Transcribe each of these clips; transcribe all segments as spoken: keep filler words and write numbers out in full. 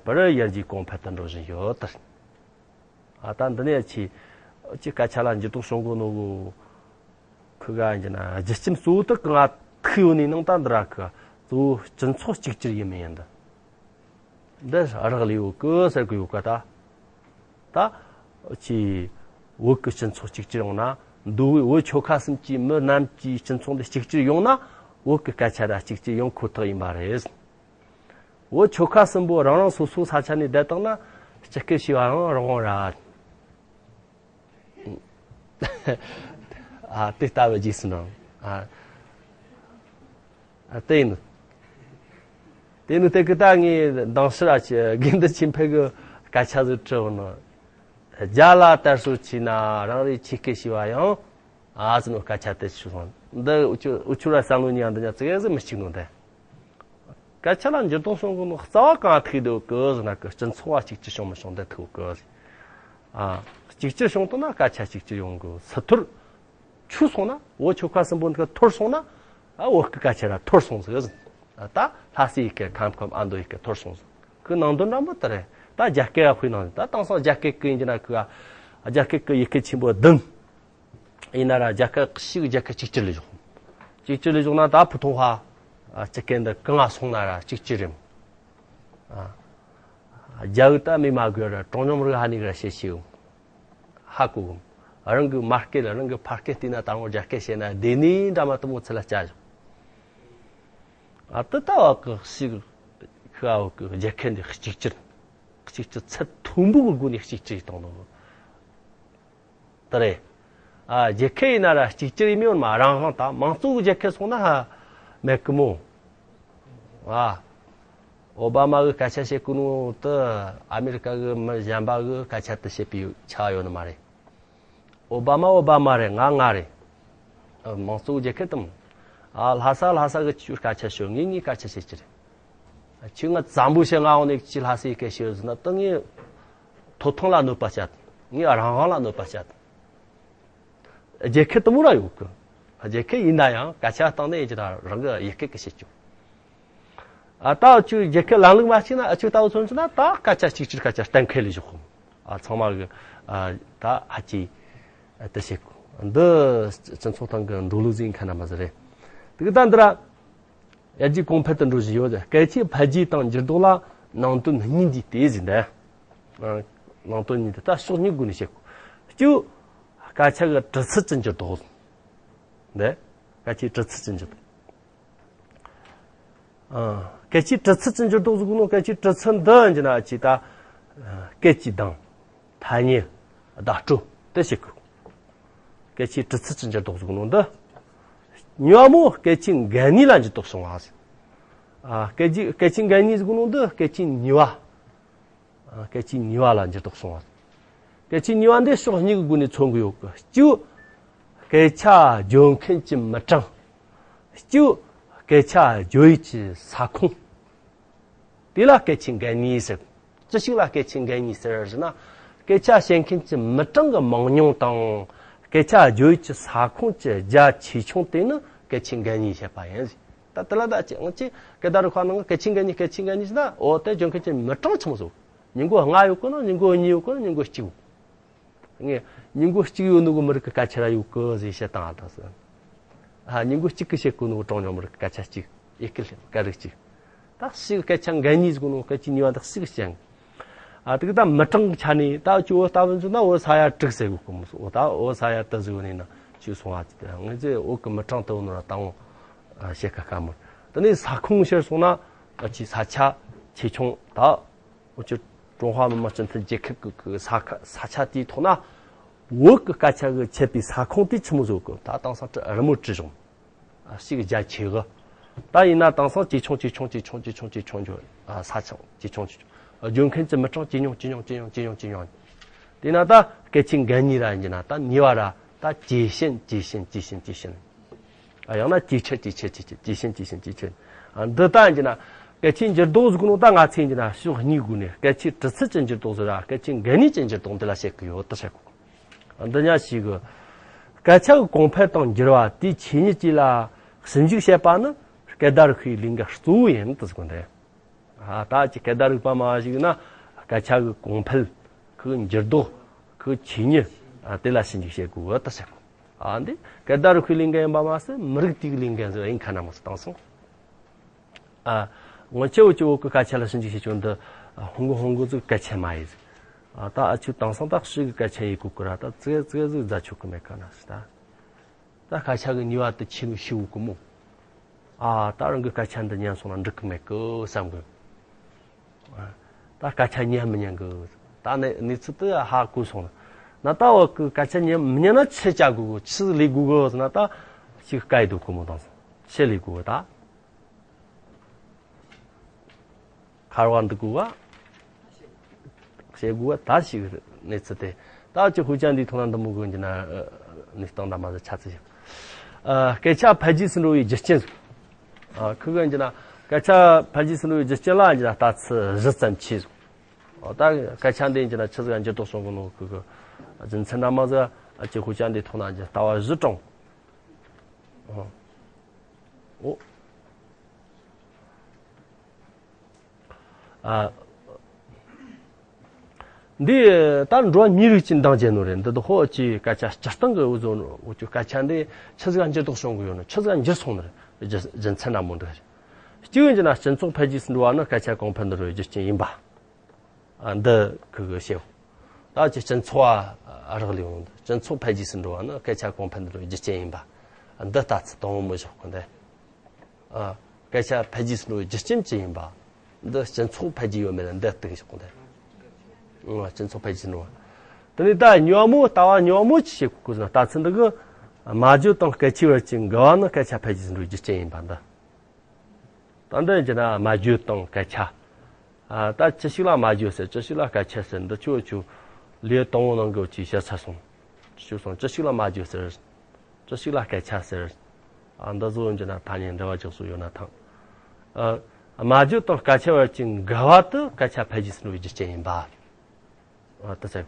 པར་ཡར་རྒྱས་གོང་འཕེལ་དུ་འགྲོ་བཞིན་ཡོད། ཨ་ད་འདི་ནས་ཆེ་ཆེ་སྐད་ཆ་ལ་འགྱུར་ལྡོག་བྱུང་གོ་ནོ་གོ་ཁུ་ག་ཡིན་གྱི་ན་རྒྱུ་རྐྱེན་གཙོ་བོ་དག་གི་ང་ཐུག་ཡོད་ནི་ནང་ད་འདི་ར་ཁུ་གཙོ་བོ་སྤྱི་ཚོགས་གཅིག་གྱུར་ཡིན་མིན་ཡིན་འདི་འདི་རག་ལས་ཡོད་གི་ཟེར་གི་ཡོད་ག་ད་ད་ཆེ་བོད་གི་སྤྱི་ཚོགས་གཅིག་གྱུར་ཡོང་ན་མདོ་དབུས་བོད་ཆོལ་ཁ་གསུམ་གྱི་མི་རྣམས་ཀྱི་སྤྱི་ཚོགས་འདི་གཅིག་གྱུར་ཡོང་ན་བོད་གི་སྐད་ཆ་ར་གཅིག་གྱུར་ཡོང་ཁོ་ཐག་ཡིན་པ་རེད། བོད་ཆོལ་ཁ་གསུམ་པོ་རང་རང་སོ་སོའི་ས་ཆ་ནས་བསྡད་བཏང་ན་སྤྱི་སྐད་ཤེས་པའང་རང་དབང་ར། ཨ་དེ་ལྟ་བུ་རྗེས་སུ་འབྲང་། ཨ་ཨ་དེ་ཡིན། དེ་ནི་དེ་གི་ད་ངས་མདང་ཕྱི་ར་ཆེ་དགེ་འདུན་ཆོས་འཕེལ་གི་སྐད་ཆ་ཟིག་དྲི་བ་ནི། རྒྱ་ལ་དར་སྲོལ་ཆེ་ན་རང་རེའི་ཆོས་སྐད་ཤེས་པ་ཡང་ཨ་ཟི་ནོ་སྐད་ཆ་དེ་ཞུ་སོང་། འདི་འུ་ཆུ་འུ་ཆུ་ར་བསམ་བློ་ཉན་འདི་ཉ་ཙི་གེ་ཟིག་མི་གཅིག་ནོ་དེ། སྐད་ཆ་ལ་འགྱུར་ལྡོག་བྱུང་གི་ནོ་རྩ་བ་གང་ཐུག་འདུག་གི་ཟེར་ན་གི་སྤྱི་ཚོགས་བ་གཅིག་གྱུར་བྱུང་མི་བྱུང་དེ་ཐུག་གི་ཟེར། ཨ་གཅིག་གྱུར་བྱུང་དུ་ན་སྐད་ཆ་གཅིག་གྱུར་ཡོང་གི་སི་ཐུར་ཆུ་སོང་ན་བོད་ཆོལ་ཁ་གསུམ་པོ་འདི་ག་ཐོར་སོང་ན་ཨ་བོད་གི་སྐད་ཆ་ར་ཐོར་སོང་ཟིག་ཟེར། ད་ལྷ་སའི་ཡི་གེ་ཁམས་ཁམས་ཨ་མདོ་ཡི་གེ་ཐོར་སོང་ཟིག་གི་ནང་དོན་འདྲ་མོ་དེ་རེད། ད་རྒྱ་སྐད་ཡ་དཔེ་ནང་ད་དེང་སང་རྒྱ་སྐད་གི་ཡིན་གྱི་ན་གི་རྒྱ་སྐད་གི་ཡི་གེ་ཆེན་པོ་བདུན། ཡིན་ན་ར་རྒྱ་སྐད་ཞིག་རྒྱ་སྐད་གཅིག་གྱུར་ལས་བཞག་གཅིག་གྱུར་ལས་བཞག་ན་ད་ཕུ་ཐུང་ཧ་སྤྱི་སྐད་འདི་གང་ང་སོང་ན་ར་གཅིག་གྱུར་རེད། རྒྱ་འུ་ད་མི་མ་དགོས་ར་གྲངས་ཉུང་རིགས་ཧ་ནི་ག་ར་བཤད་ཤེས་འོང་། ཧ་གོ་གོ། རང་གི་མ་སྐད་རང་གི་ཕ་སྐད་བལྟས་ན་ད་ངོ་རྒྱ་སྐད་བཤད་ན་བདེ་ནི་འདྲ་མ་དུ་མོ་ཚེ་ལ་བྱ་བཞག་ཨ་ཏི་ད་བ་གི་ཞིག་ཤི་བ་གི་རྒྱ་སྐད་འདི་གཅིག་གྱུར། གཅིག་གྱུར་ཚད་མཐོན་པོ་གི་སྒོ་ནས་གཅིག་གྱུར་གཏོང་དང་། དེ་རེད། ཨ་རྒྱལ་ཁབ་ཡིན་ན་ར་གཅིག་གྱུར་ཡིན་མིན་མ་རང་དབང་དང་མང་གཙོ་གི་རྒྱལ་ཁབ་སོང་ན་ཧ་མེད་གི་མོ། ཨ་ཨོ་བྷ་མ་གི་སྐད་ཆ་བཤད་གི་ནོ་དེ་ཨ་མེ་རི་ཀ་གི་མི་གཞན་པ་གི་སྐད་ཆ་དེ་བཤད་པའི་ཆ་ཡོད་ནི་མ་རེད། ཨོ་བྷ་མ་ཨོ་བྷ་མ་རེད། ང་ང་རེད། ཨ་མང་གཙོ་གི་རྒྱལ་ཁབ་དང་། ཨ་ལྷ་ས་ལྷ་ས་གི་ཆུ་སྐད་ཆ་ཤོད། ངས་ངའི་སྐད་ཆ་བཤད་ཀྱི་རེད། ཁྱོད་ང་བཙན་པོ་བྱས་ང་འོང་ནས་ཁྱི་ལྷ་སའི་སྐད་ཤོད་ཟེར་ན་ད་ངས་ཐོབ་ཐང་ལ་གནོད་པ་བྱ་དང་། ངས་རང་དབང་ལ་གནོད་པ་བྱ་དང་། རྒྱལ་ཁབ་དུ་མོ་ར་ཡོད་གི། རྒྱལ་ཁབ་ཡིན་ན་ཡང་སྐད་ཆ་བཏང་ནས་ཡིན་གྱི་ད་རང་གི་ཡི་གེ་གི་བྱེད་ཆོག་ཨ་ད་ཁྱོད་རྒྱལ་ཁབ་ལམ་ལུགས་མ་གཅིག་ན་ཨ་ཁྱོད་ལྟ་བུ་མཚོན་ཆ་ན་ད་སྐད་ཆ་གཅིག་གྱུར་སྐད་ཆ་གཏན་འཁེལ་ལས་བཞག་གོ་ཨ་ཚང་མ་གི་ཨ་ད་ཧ་ཅི་ཨ་དེ་བྱེད་གོ་འདི་སྤྱི་ཚོགས་སྟེང་གི་འགྲོ་ལུགས་ཟིན་ཁ་ན་མ་ཟི་རེད། དེ་གི་ད་འདི་ར། ཡར་རྒྱས་གོང་འཕེལ་དུ་འགྲོ་བཞིན་ཡོད། སྐད་ཆའི་འཕེལ་རྒྱས་དང་འགྱུར་ལྡོག་ལ་ནང་དོན་གཉིས་འདུས་ཏེ་ཟིན་ཏེ། ནང་དོན་གཉིས་འདུས་ད་ཕྱོགས་གཉིས་སྒོ་ནས་བཤད་དགོས། གཅིག་སྐད་ཆ་གི་གྲུབ་ཚུལ་གྱི་འགྱུར་ལྡོག་འདི་སྐད་ཆའི་གྲུབ་ཚུལ་གྱི་འགྱུར་ལྡོག་སྐད་ཆའི་གྲུབ་ཚུལ་གྱི་འགྱུར་ལྡོག་ཟེར་གོ་ནོ་སྐད་ཆའི་གྲུབ་ཚུལ་འདི་འགྱུར་ན་ཅི་ད་སྐད་ཀྱི་གདངས། ཐ་སྙད། བརྡ་སྤྲོད་དེ་བྱེད་དགོས། སྐད་ཆའི་གྲུབ་ཚུལ་གྱི་འགྱུར་ལྡོག་ཟེར་གོ་ནོ་འདི། གཉིས་པ་མོ་སྐད་ཆའི་འགན་ནུས་ལ་འགྱུར་ལྡོག་བྱུང་བ་ཟེར། ཨ་སྐད་ཆའི་སྐད་ཆའི་འགན་ནུས་ཟེར་གོ་ནོ་འདི་སྐད་ཆའི་ནུས་པ། ཨ་སྐད་ཆའི་ནུས་པ་ལ་འགྱུར་ལྡོག་བྱུང་བ་ཟེར། སྐད་ཆའི་ནུས་པ་འདི་ཕྱོགས་གཉིས་ཀྱི་སྒོ་ནས་མཚོན་གྱི་ཡོད་གི། གཅིག་སྐད་ཆ་བརྗོད་མཁན་གྱི་མི་གྲངས། གཅིག་སྐད་ཆ་བརྗོད་ཡུལ་གྱི་ས་ཁོངས། དེ་ལ་སྐད་ཆའི་འགན་ནུས་ཟེར། ཅི་ཞིག་ལ་སྐད་ཆའི་འགན་ནུས་ཟེར་ཟེར་ན། སྐད་ཆ་བཤད་མཁན་གྱི་མི་གྲངས་ཀྱི་མང་ཉུང་དང་། སྐད་ཆ་བརྗོད་ཡུལ་གྱི་ས་ཁོངས་ཀྱི་རྒྱ་ཆེ་ཆུང་དེ་ནི་སྐད་ཆའི་འགན་ནུས་བཤད་པ་ཡིན་ཟེར། ད་དེ་ལ་ད་ཅི་ང་ཅི་སྐད་བརྡ་རུ་ཁ་ནང་སྐད་ཆའི་འགན་ནུས་སྐད་ཆའི་འགན་ནུས་ཟེར་ན་འོ་དེ་བརྗོད་མཁན་གྱི་མི་གྲངས་ཆི་མོ་ཟིག་ཉིན་གུང་ལྔ་ཡོད་གོ་ན་ཉིན་གུང་གཉིས་ཡོད་གོ་ན་ཉིན་གུང་གཅིག་ཡོད། ངས་ཉིན་གུང་གཅིག་ཡོད་ནོ་གི་མི་རིགས་ཀྱི་སྐད་ཆ་ར་ཡོད་གི་ཟེར་བཤད་བཏང་ཨ་ད་ཟེར། ཨ་ཉིན་གུང་གཅིག་གི་བཤད་གོ་ནོ་གི་གྲངས་ཉུང་མི་རིགས་ཀྱི་སྐད་ཆ་གཅིག་ཡི་གེ་སྐད་རིགས་གཅིག་ད་ཞིག་སྐད་ཆ་འགན་ནུས་ཟེར་གོ་ནོ་སྐད་ཆའི་ནུས་པ་འདི་ཞིག་ཅན། ཨ་དེ་གི་ད་མི་གྲངས་ཀྱི་ཆ་ནས་ད་ཅི་འོ་ལྟ་བུ་ཟེར་ན་འོ་ས་ཡ་དྲུག་ཟེར་གོ་གི་མི་སོ་འོ་ད་འོ་ས་ཡ་དུ་ཟེར་གོ་ནས་ན་ཞུ་སོང་ཨ་ཅི་ད་ངས་ཚེ་འོ་གི་མི་གྲངས་དུ་ནོ་ར་ད་འོ་བཤད་ཁ་ཁ་མོ་དེ་ནས་ས་ཁོངས་ཕྱིར་སོང་ན་ཨ་ཅི་ས་ཆ་ཆེ་ཆུང་ད། འུ་ཅག་ཀྲུང་ཧྭ་མི་དམངས་སྤྱི་མཐུན་རྒྱལ་ཁབ་ཀྱི་ཀྱི་ས་ཁ་ས་ཆ་དེའི་ཐོག་ན་བོད་ཀྱི་སྐད་ཆ་གི་ཆད་པའི་ས་ཁོངས་དེ་ཆི་མོ་བཟོ་དགོས། ད་དེང་སང་ཀྲི་རི་མོ་བྲིས་བྱུང་། ཞིག་རྒྱ་ཆེ་གི། ད་ཡིན་ན་དེང་སང་ཇེ་ཆུང་ཇེ་ཆུང་ཇེ་ཆུང་ཇེ་ཆུང་ཇེ་ཆུང་འགྱོ། ས་ཆ་ཇེ་ཆུང་ཇེ་ཆུང་། བརྗོད་མཁན་གྱི་མི་གྲངས་ཇེ་ཉུང་ཇེ་ཉུང་ཇེ་ཉུང་ཇེ་ཉུང་ཇེ་ཉུང་། དེས་ན་ད་སྐད་ཆའི་འགན་ནུས་ར་ཡིན་གྱི་ན་ད་ནུས་པ་ར་ད་ཇེ་ཞན་ཇེ་ཞན་ཇེ་ཞན་ཇེ་ཞན། ཡང་ན་ཇེ་ཆེར་ཇེ་ཆེར་ཇེ་ཆེར་ཇེ་ཞན་ཇེ་ཞན་ཇེ་ཆེར། འདི་ལྟ་ཡིན་ན་སྐད་ཆའི་འགྱུར་ལྡོག་ཟེར་གོ་ནོ་ད་ང་ཚོས་ཡིན་ན་ཕྱོགས་གཉིས་སྒོ་ནས་སྐད་ཆའི་གྲུབ་ཚུལ་གྱི་འགྱུར་ལྡོག་ཟེར་ར་སྐད་ཆའི་འགན་ནུས་ཀྱི་འགྱུར་ལྡོག་འདི་ལ་བཤད་གི་ཡོད་དུ་བཤད་གོ། འདི་ཉག་ཞིག་གི་སྐད་ཆ་གི་གོང་འཕེལ་དང་འགྱུར་བ་དེའི་ཆོས་ཉིད་ཀྱི་ལ་ཞིབ་འཇུག་བྱེད་པ་ནི་སྐད་བརྡ་རིག་པའི་ལས་འགན་གཙོ་བོ་ཡིན་དུ་ཟེར་གོ་འདི། ཨ་ད་ཅི་སྐད་བརྡ་རིག་པ་མ་ཞིག་ན་སྐད་ཆ་གི་གོང་འཕེལ། ཁོའི་འགྱུར་ལྡོག་ཁོའི་ཆོས་ཉིད། ཨ་དེ་ལ་ཞིབ་འཇུག་བྱེད་དགོས་ད་ཟེར། ཨ་འདི་སྐད་བརྡ་རིག་པའི་ལས་འགན་ཡིན་པ་མ་ཟད་མི་རིགས་དེའི་ལས་འགན་ཟིག་ཡིན་ཁ་ན་མ་ཟིག་བཏང་སོང་། ཨ་ངོ་ཆེ་བོ་ཆེ་བོ་གི་སྐད་ཆ་ལ་ཞིབ་འཇུག་བྱེད་ཆོག་འདི་ཧོང་གི་ཧོང་གི་ཟིག་སྐད་ཆ་མ་ཡིན་ཟིག་ཨ་ད་ཨ་ཆུ་དེང་སང་ད་ཧྲི་གི་སྐད་ཆ་ཡིན་གོ་གི་ར་ད་ཙེ་ཙེ་ཟིག་རྫ་ཆོག་གི་མེད་ཀ་ན་ཟིག་ད། ད་སྐད་ཆ་གི་ནུས་པ་དེ་ཆེ་ནོ་ཤི་བོ་གི་མོ། ཨ་ད་རང་གི་སྐད་ཆ་འདི་ཉན་སོང་ན་འགྲིག་གི་མེད་གི་བསམ་གི། ད་སྐད་ཆ་ཉན་མི་ཉན་གི། ད་ནི་གནས་ཚུལ་དེ་ཧ་གོ་སོང་ན། ད་བ་གི་སྐད་ཆ་ཉན་མི་ཉན་ན་ཆི་བྱ་དགོས་གི་ཆི་ལས་དགོས་གི་ཟེར་ན་ད་ཞིག་སྐད་ཡི་དུ་གོ་མོ་དང་སོང་ཆི་ལས་དགོས་གི་ད། ཁར་བ་འདུག་གི་བ། བྱེད་དགོས་བ་ད་ཞིག་གནས་ཚུལ་དེ། ད་ཅི་ཧུ་ཅན་འདི་ཐོག་ན་འདི་མོ་གི་འགྱུར་ན་གནས་སྟངས་ད་མ་ཟད་ཆ་ཚིག་ཞིག་ཨ་སྐད་ཆ་འཕེལ་རྒྱས་སུ་འགྲོ་བའི་རྒྱུ་རྐྱེན་ཟིག་ཨ་ཁུ་གི་འགྱུར་ན་སྐད་ཆ་འཕེལ་རྒྱས་སུ་འགྲོ་བའི་རྒྱུ་རྐྱེན་ལ་འགྱུར་ན་ལྟ་ཚུལ་བཞི་ཙམ་མཆིས་ཟིག་ཨ་ད་སྐད་ཆ་འདི་འགྱུར་ན་ཆི་ཟིག་འགྱུར་ལྡོག་བྱུང་གི་ནོ་ཁུ་གི་རྒྱུ་མཚན་ད་མ་ཟད་ཨ་ཅི་ཧུ་ཅན་འདི་ཐོག་ན་འགྱུར་ལྟ་བ་བཞི་དྲངས། ཨོ། ཨ། འདི་ད་འགྲོ་བ་མིའི་རིགས་ཀྱི་འདང་བྱེད་ནོ་རེད། འདི་དུ་ཧོ་ཅི་སྐད་ཆ་སྤྱིར་བཏང་གི་འུ་ཚོ་འུ་ཚོ་སྐད་ཆ་འདི་ཆི་ཟིག་འགྱུར་ལྡོག་བྱུང་གི་ཡོད་ནོ་ཆི་ཟིག་འགྱུར་སོང་ནི་རེད། རྒྱུ་རྒྱུ་མཚན་ན་མོ་འདི་རེད། གཅིག་ཡིན་གྱི་ན་སྤྱི་ཚོགས་འཕེལ་རྒྱས་སུ་འགྲོ་བ་ནི་སྐད་ཆ་གོང་འཕེལ་འགྲོ་བའི་རྒྱུ་རྐྱེན་ཡིན་པ། ཨ་འདི་ཁུ་གི་བཤད། ད་ཅི་སྤྱི་ཚོགས་ཨ་རག་ལས་ཡོང་འདི་སྤྱི་ཚོགས་འཕེལ་རྒྱས་སུ་འགྲོ་བ་ནི་སྐད་ཆ་གོང་འཕེལ་འགྲོ་བའི་རྒྱུ་རྐྱེན་ཡིན་པ། འདི་ལྟ་ཚུལ་དང་པོ་མི་བཞག་གི་འདི། ཨ། སྐད་ཆ་འཕེལ་རྒྱས་སུ་འགྲོ་བའི་རྒྱུ་རྐྱེན་ཅི་ཡིན་པ། འདི་སྤྱི་ཚོགས་འཕེལ་རྒྱས་ཡོད་མེད་ལ་འདི་གཏུག་ཆོག་གི་འདི། ཨ། སྤྱི་ཚོགས་འཕེལ་རྒྱས་སུ་འགྲོ་བ། དེ་ནས་ད་ཉོ་མོ་ལྟ་བ་ཉོ་མོ་ཅི་བྱེད་དགོས་ཟེར་ན་ལྟ་ཚུལ་འདི་གི། སྨྲ་བརྗོད་དང་སྐད་ཆའི་བར་གྱི་འགལ་བ་ནི་སྐད་ཆ་འཕེལ་རྒྱས་སུ་འགྲོ་བའི་རྒྱུ་རྐྱེན་ཡིན་པ་འདི། ད་འདི་ཡིན་གྱི་ན་སྨྲ་བརྗོད་དང་སྐད་ཆ། ཨ། ད་ཅི་ཞིག་ལ་སྨྲ་བརྗོད་ཟེར་ཅི་ཞིག་ལ་སྐད་ཆ་ཟེར་འདི་ཆོ་ཆོ། ལེའུ་དང་པོ་ནང་གི་ཅིག་བཤད་ཚར་སོང་། ཅི་སོང་ཅི་ཞིག་ལ་སྨྲ་བརྗོད་ཟེར། ཅི་ཞིག་ལ་སྐད་ཆ་ཟེར། ཨ། འདི་ཚོ་ཡིན་གྱི་ན་ཐ་སྙད་འབྲེལ་བ་རྒྱག་སྲོལ་ཡོད་ན་ཐང་། ཨ། སྨྲ་བརྗོད་དང་སྐད་ཆ་བར་གྱི་འགལ་བ་དེ་སྐད་ཆ་འཕེལ་རྒྱས་སུ་འགྲོ་བའི་རྒྱུ་རྐྱེན་ཡིན་པ། ཨ། དེ་ཟེར།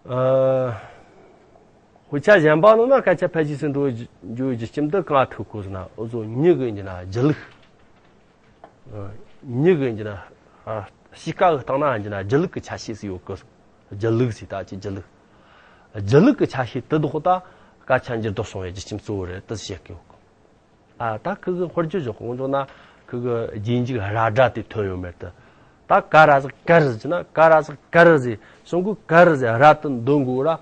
ཨ། དཔེ་ཆ་གཞན་པ་ནང་ན་སྐད་ཆ་འཕེལ་རྒྱས་སུ་འགྲོ་བའི་རྒྱུ་རྒྱུ་རྐྱེན་འདི་གང་ཐུག་གོ་ཟེར་ན་འུ་ཚོ་མྱི་གི་ཡིན་གྱི་ན་སྒྱིད་ལུག་ཨ། མྱི་གི་ཡིན་གྱི་ན། ཨ། གཤིས་ཀ་གི་སྟེང་ན་ཡིན་གྱི་ན་སྒྱིད་ལུག་གི་ཆ་ཤས་སུ་ཡོད་གི། སྒྱིད་ལུག་ཟེར་ད་ཅི་སྒྱིད་ལུག་སྒྱིད་ལུག་གི་ཆ་ཤས་དེ་དག་ད་སྐད་ཆ་འགྱུར་ལྡོག་བྱུང་བའི་རྒྱུ་རྐྱེན་གཙོ་བོ་རེད་དེ་བཤད་གི་ཡོད་གི། ཨ། ད་ཁི་གི་དཔེར་བརྗོད་བཞག་གོང་ཚོ་ན་ཁི་གི་རྗེས་འཇུག་ར་སྒྲ་དེ་ཐོན་ཡོད་མེད་དེ། ད་ཀ་ར་ཟིག་ཀར་ཟེར་ན་ཀ་ར་ཟིག་ཀར་ཟེར་སོང་གི་ཀར་ཟེར་ར་དེ་འདོན་དགོས་ར།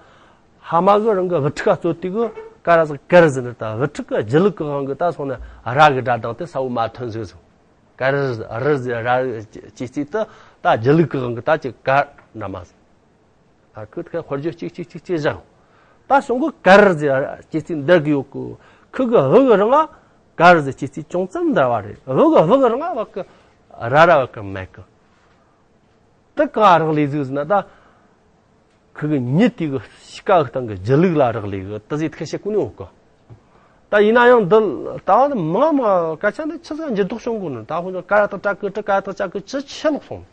ཧ་མ་གི་རང་གི་བུ་ཕྲུག་ག་ཚོད་དེ་གི་ཀ་ར་ཟིག་ཀར་ཟེར་ནི་ད་བུ་ཕྲུག་གི་སྒྱིད་ལུག་གི་དབང་གི་ད་སོང་ན་ར་གི་སྒྲ་གདངས་དེ་གསལ་བོ་མ་ཐོན་ཟིག་ཟེར། ཀར་རི་ཟེར་ར་ཅི་ཙི་དེ་ད་སྒྱིད་ལུག་གི་དབང་གི་ད་ཅི་ཀ་ན་མ་ཟེར། ཨ། ཁུ་ཁ་དཔེར་བརྗོད་གཅིག་གཅིག་གཅིག་གཅིག་བཞག་ད་སོང་གི་ཀར་ཟེར་སྐྱེ་ཚིག་འདར་གི་ཡོད་གི། ཁུ་གི་བུ་གི་རང་ང་ཀར་ཟེར་སྐྱེ་ཚིག་ཅུང་ཙམ་འདར་བ་རེད། བུ་གི་བུ་གི་རང་ང་བ་གི་ར་ར་བ་གི་མེད་གི། དེ་ག་རག་ལས་ཟིག་ཟེར་ན་ད། ཁུ་གི་མྱི་དེ་གི་གཤིས་ཀ་གི་སྟེང་གི་སྒྱིད་ལུག་ལ་རག་ལས་གི་དེ་ཟིག་ཐུག་བཤད་གོ་ནི་ཡོད་གི། ད་ཡིན་ན་ཡང་འདི་ལྟ་བ་ནི་མང་མང་སྐད་ཆ་འདི་ཆི་ཟིག་འགྱུར་ལྡོག་བྱུང་གོ་ནི་ད་ཁོང་ཚོ་ཀ་ར་དང་ཀྲ་གི་ཀྲི་ཀ་ར་དང་ཀྲ་གི་ཀྲི་ཆི་ལོག་སོང་།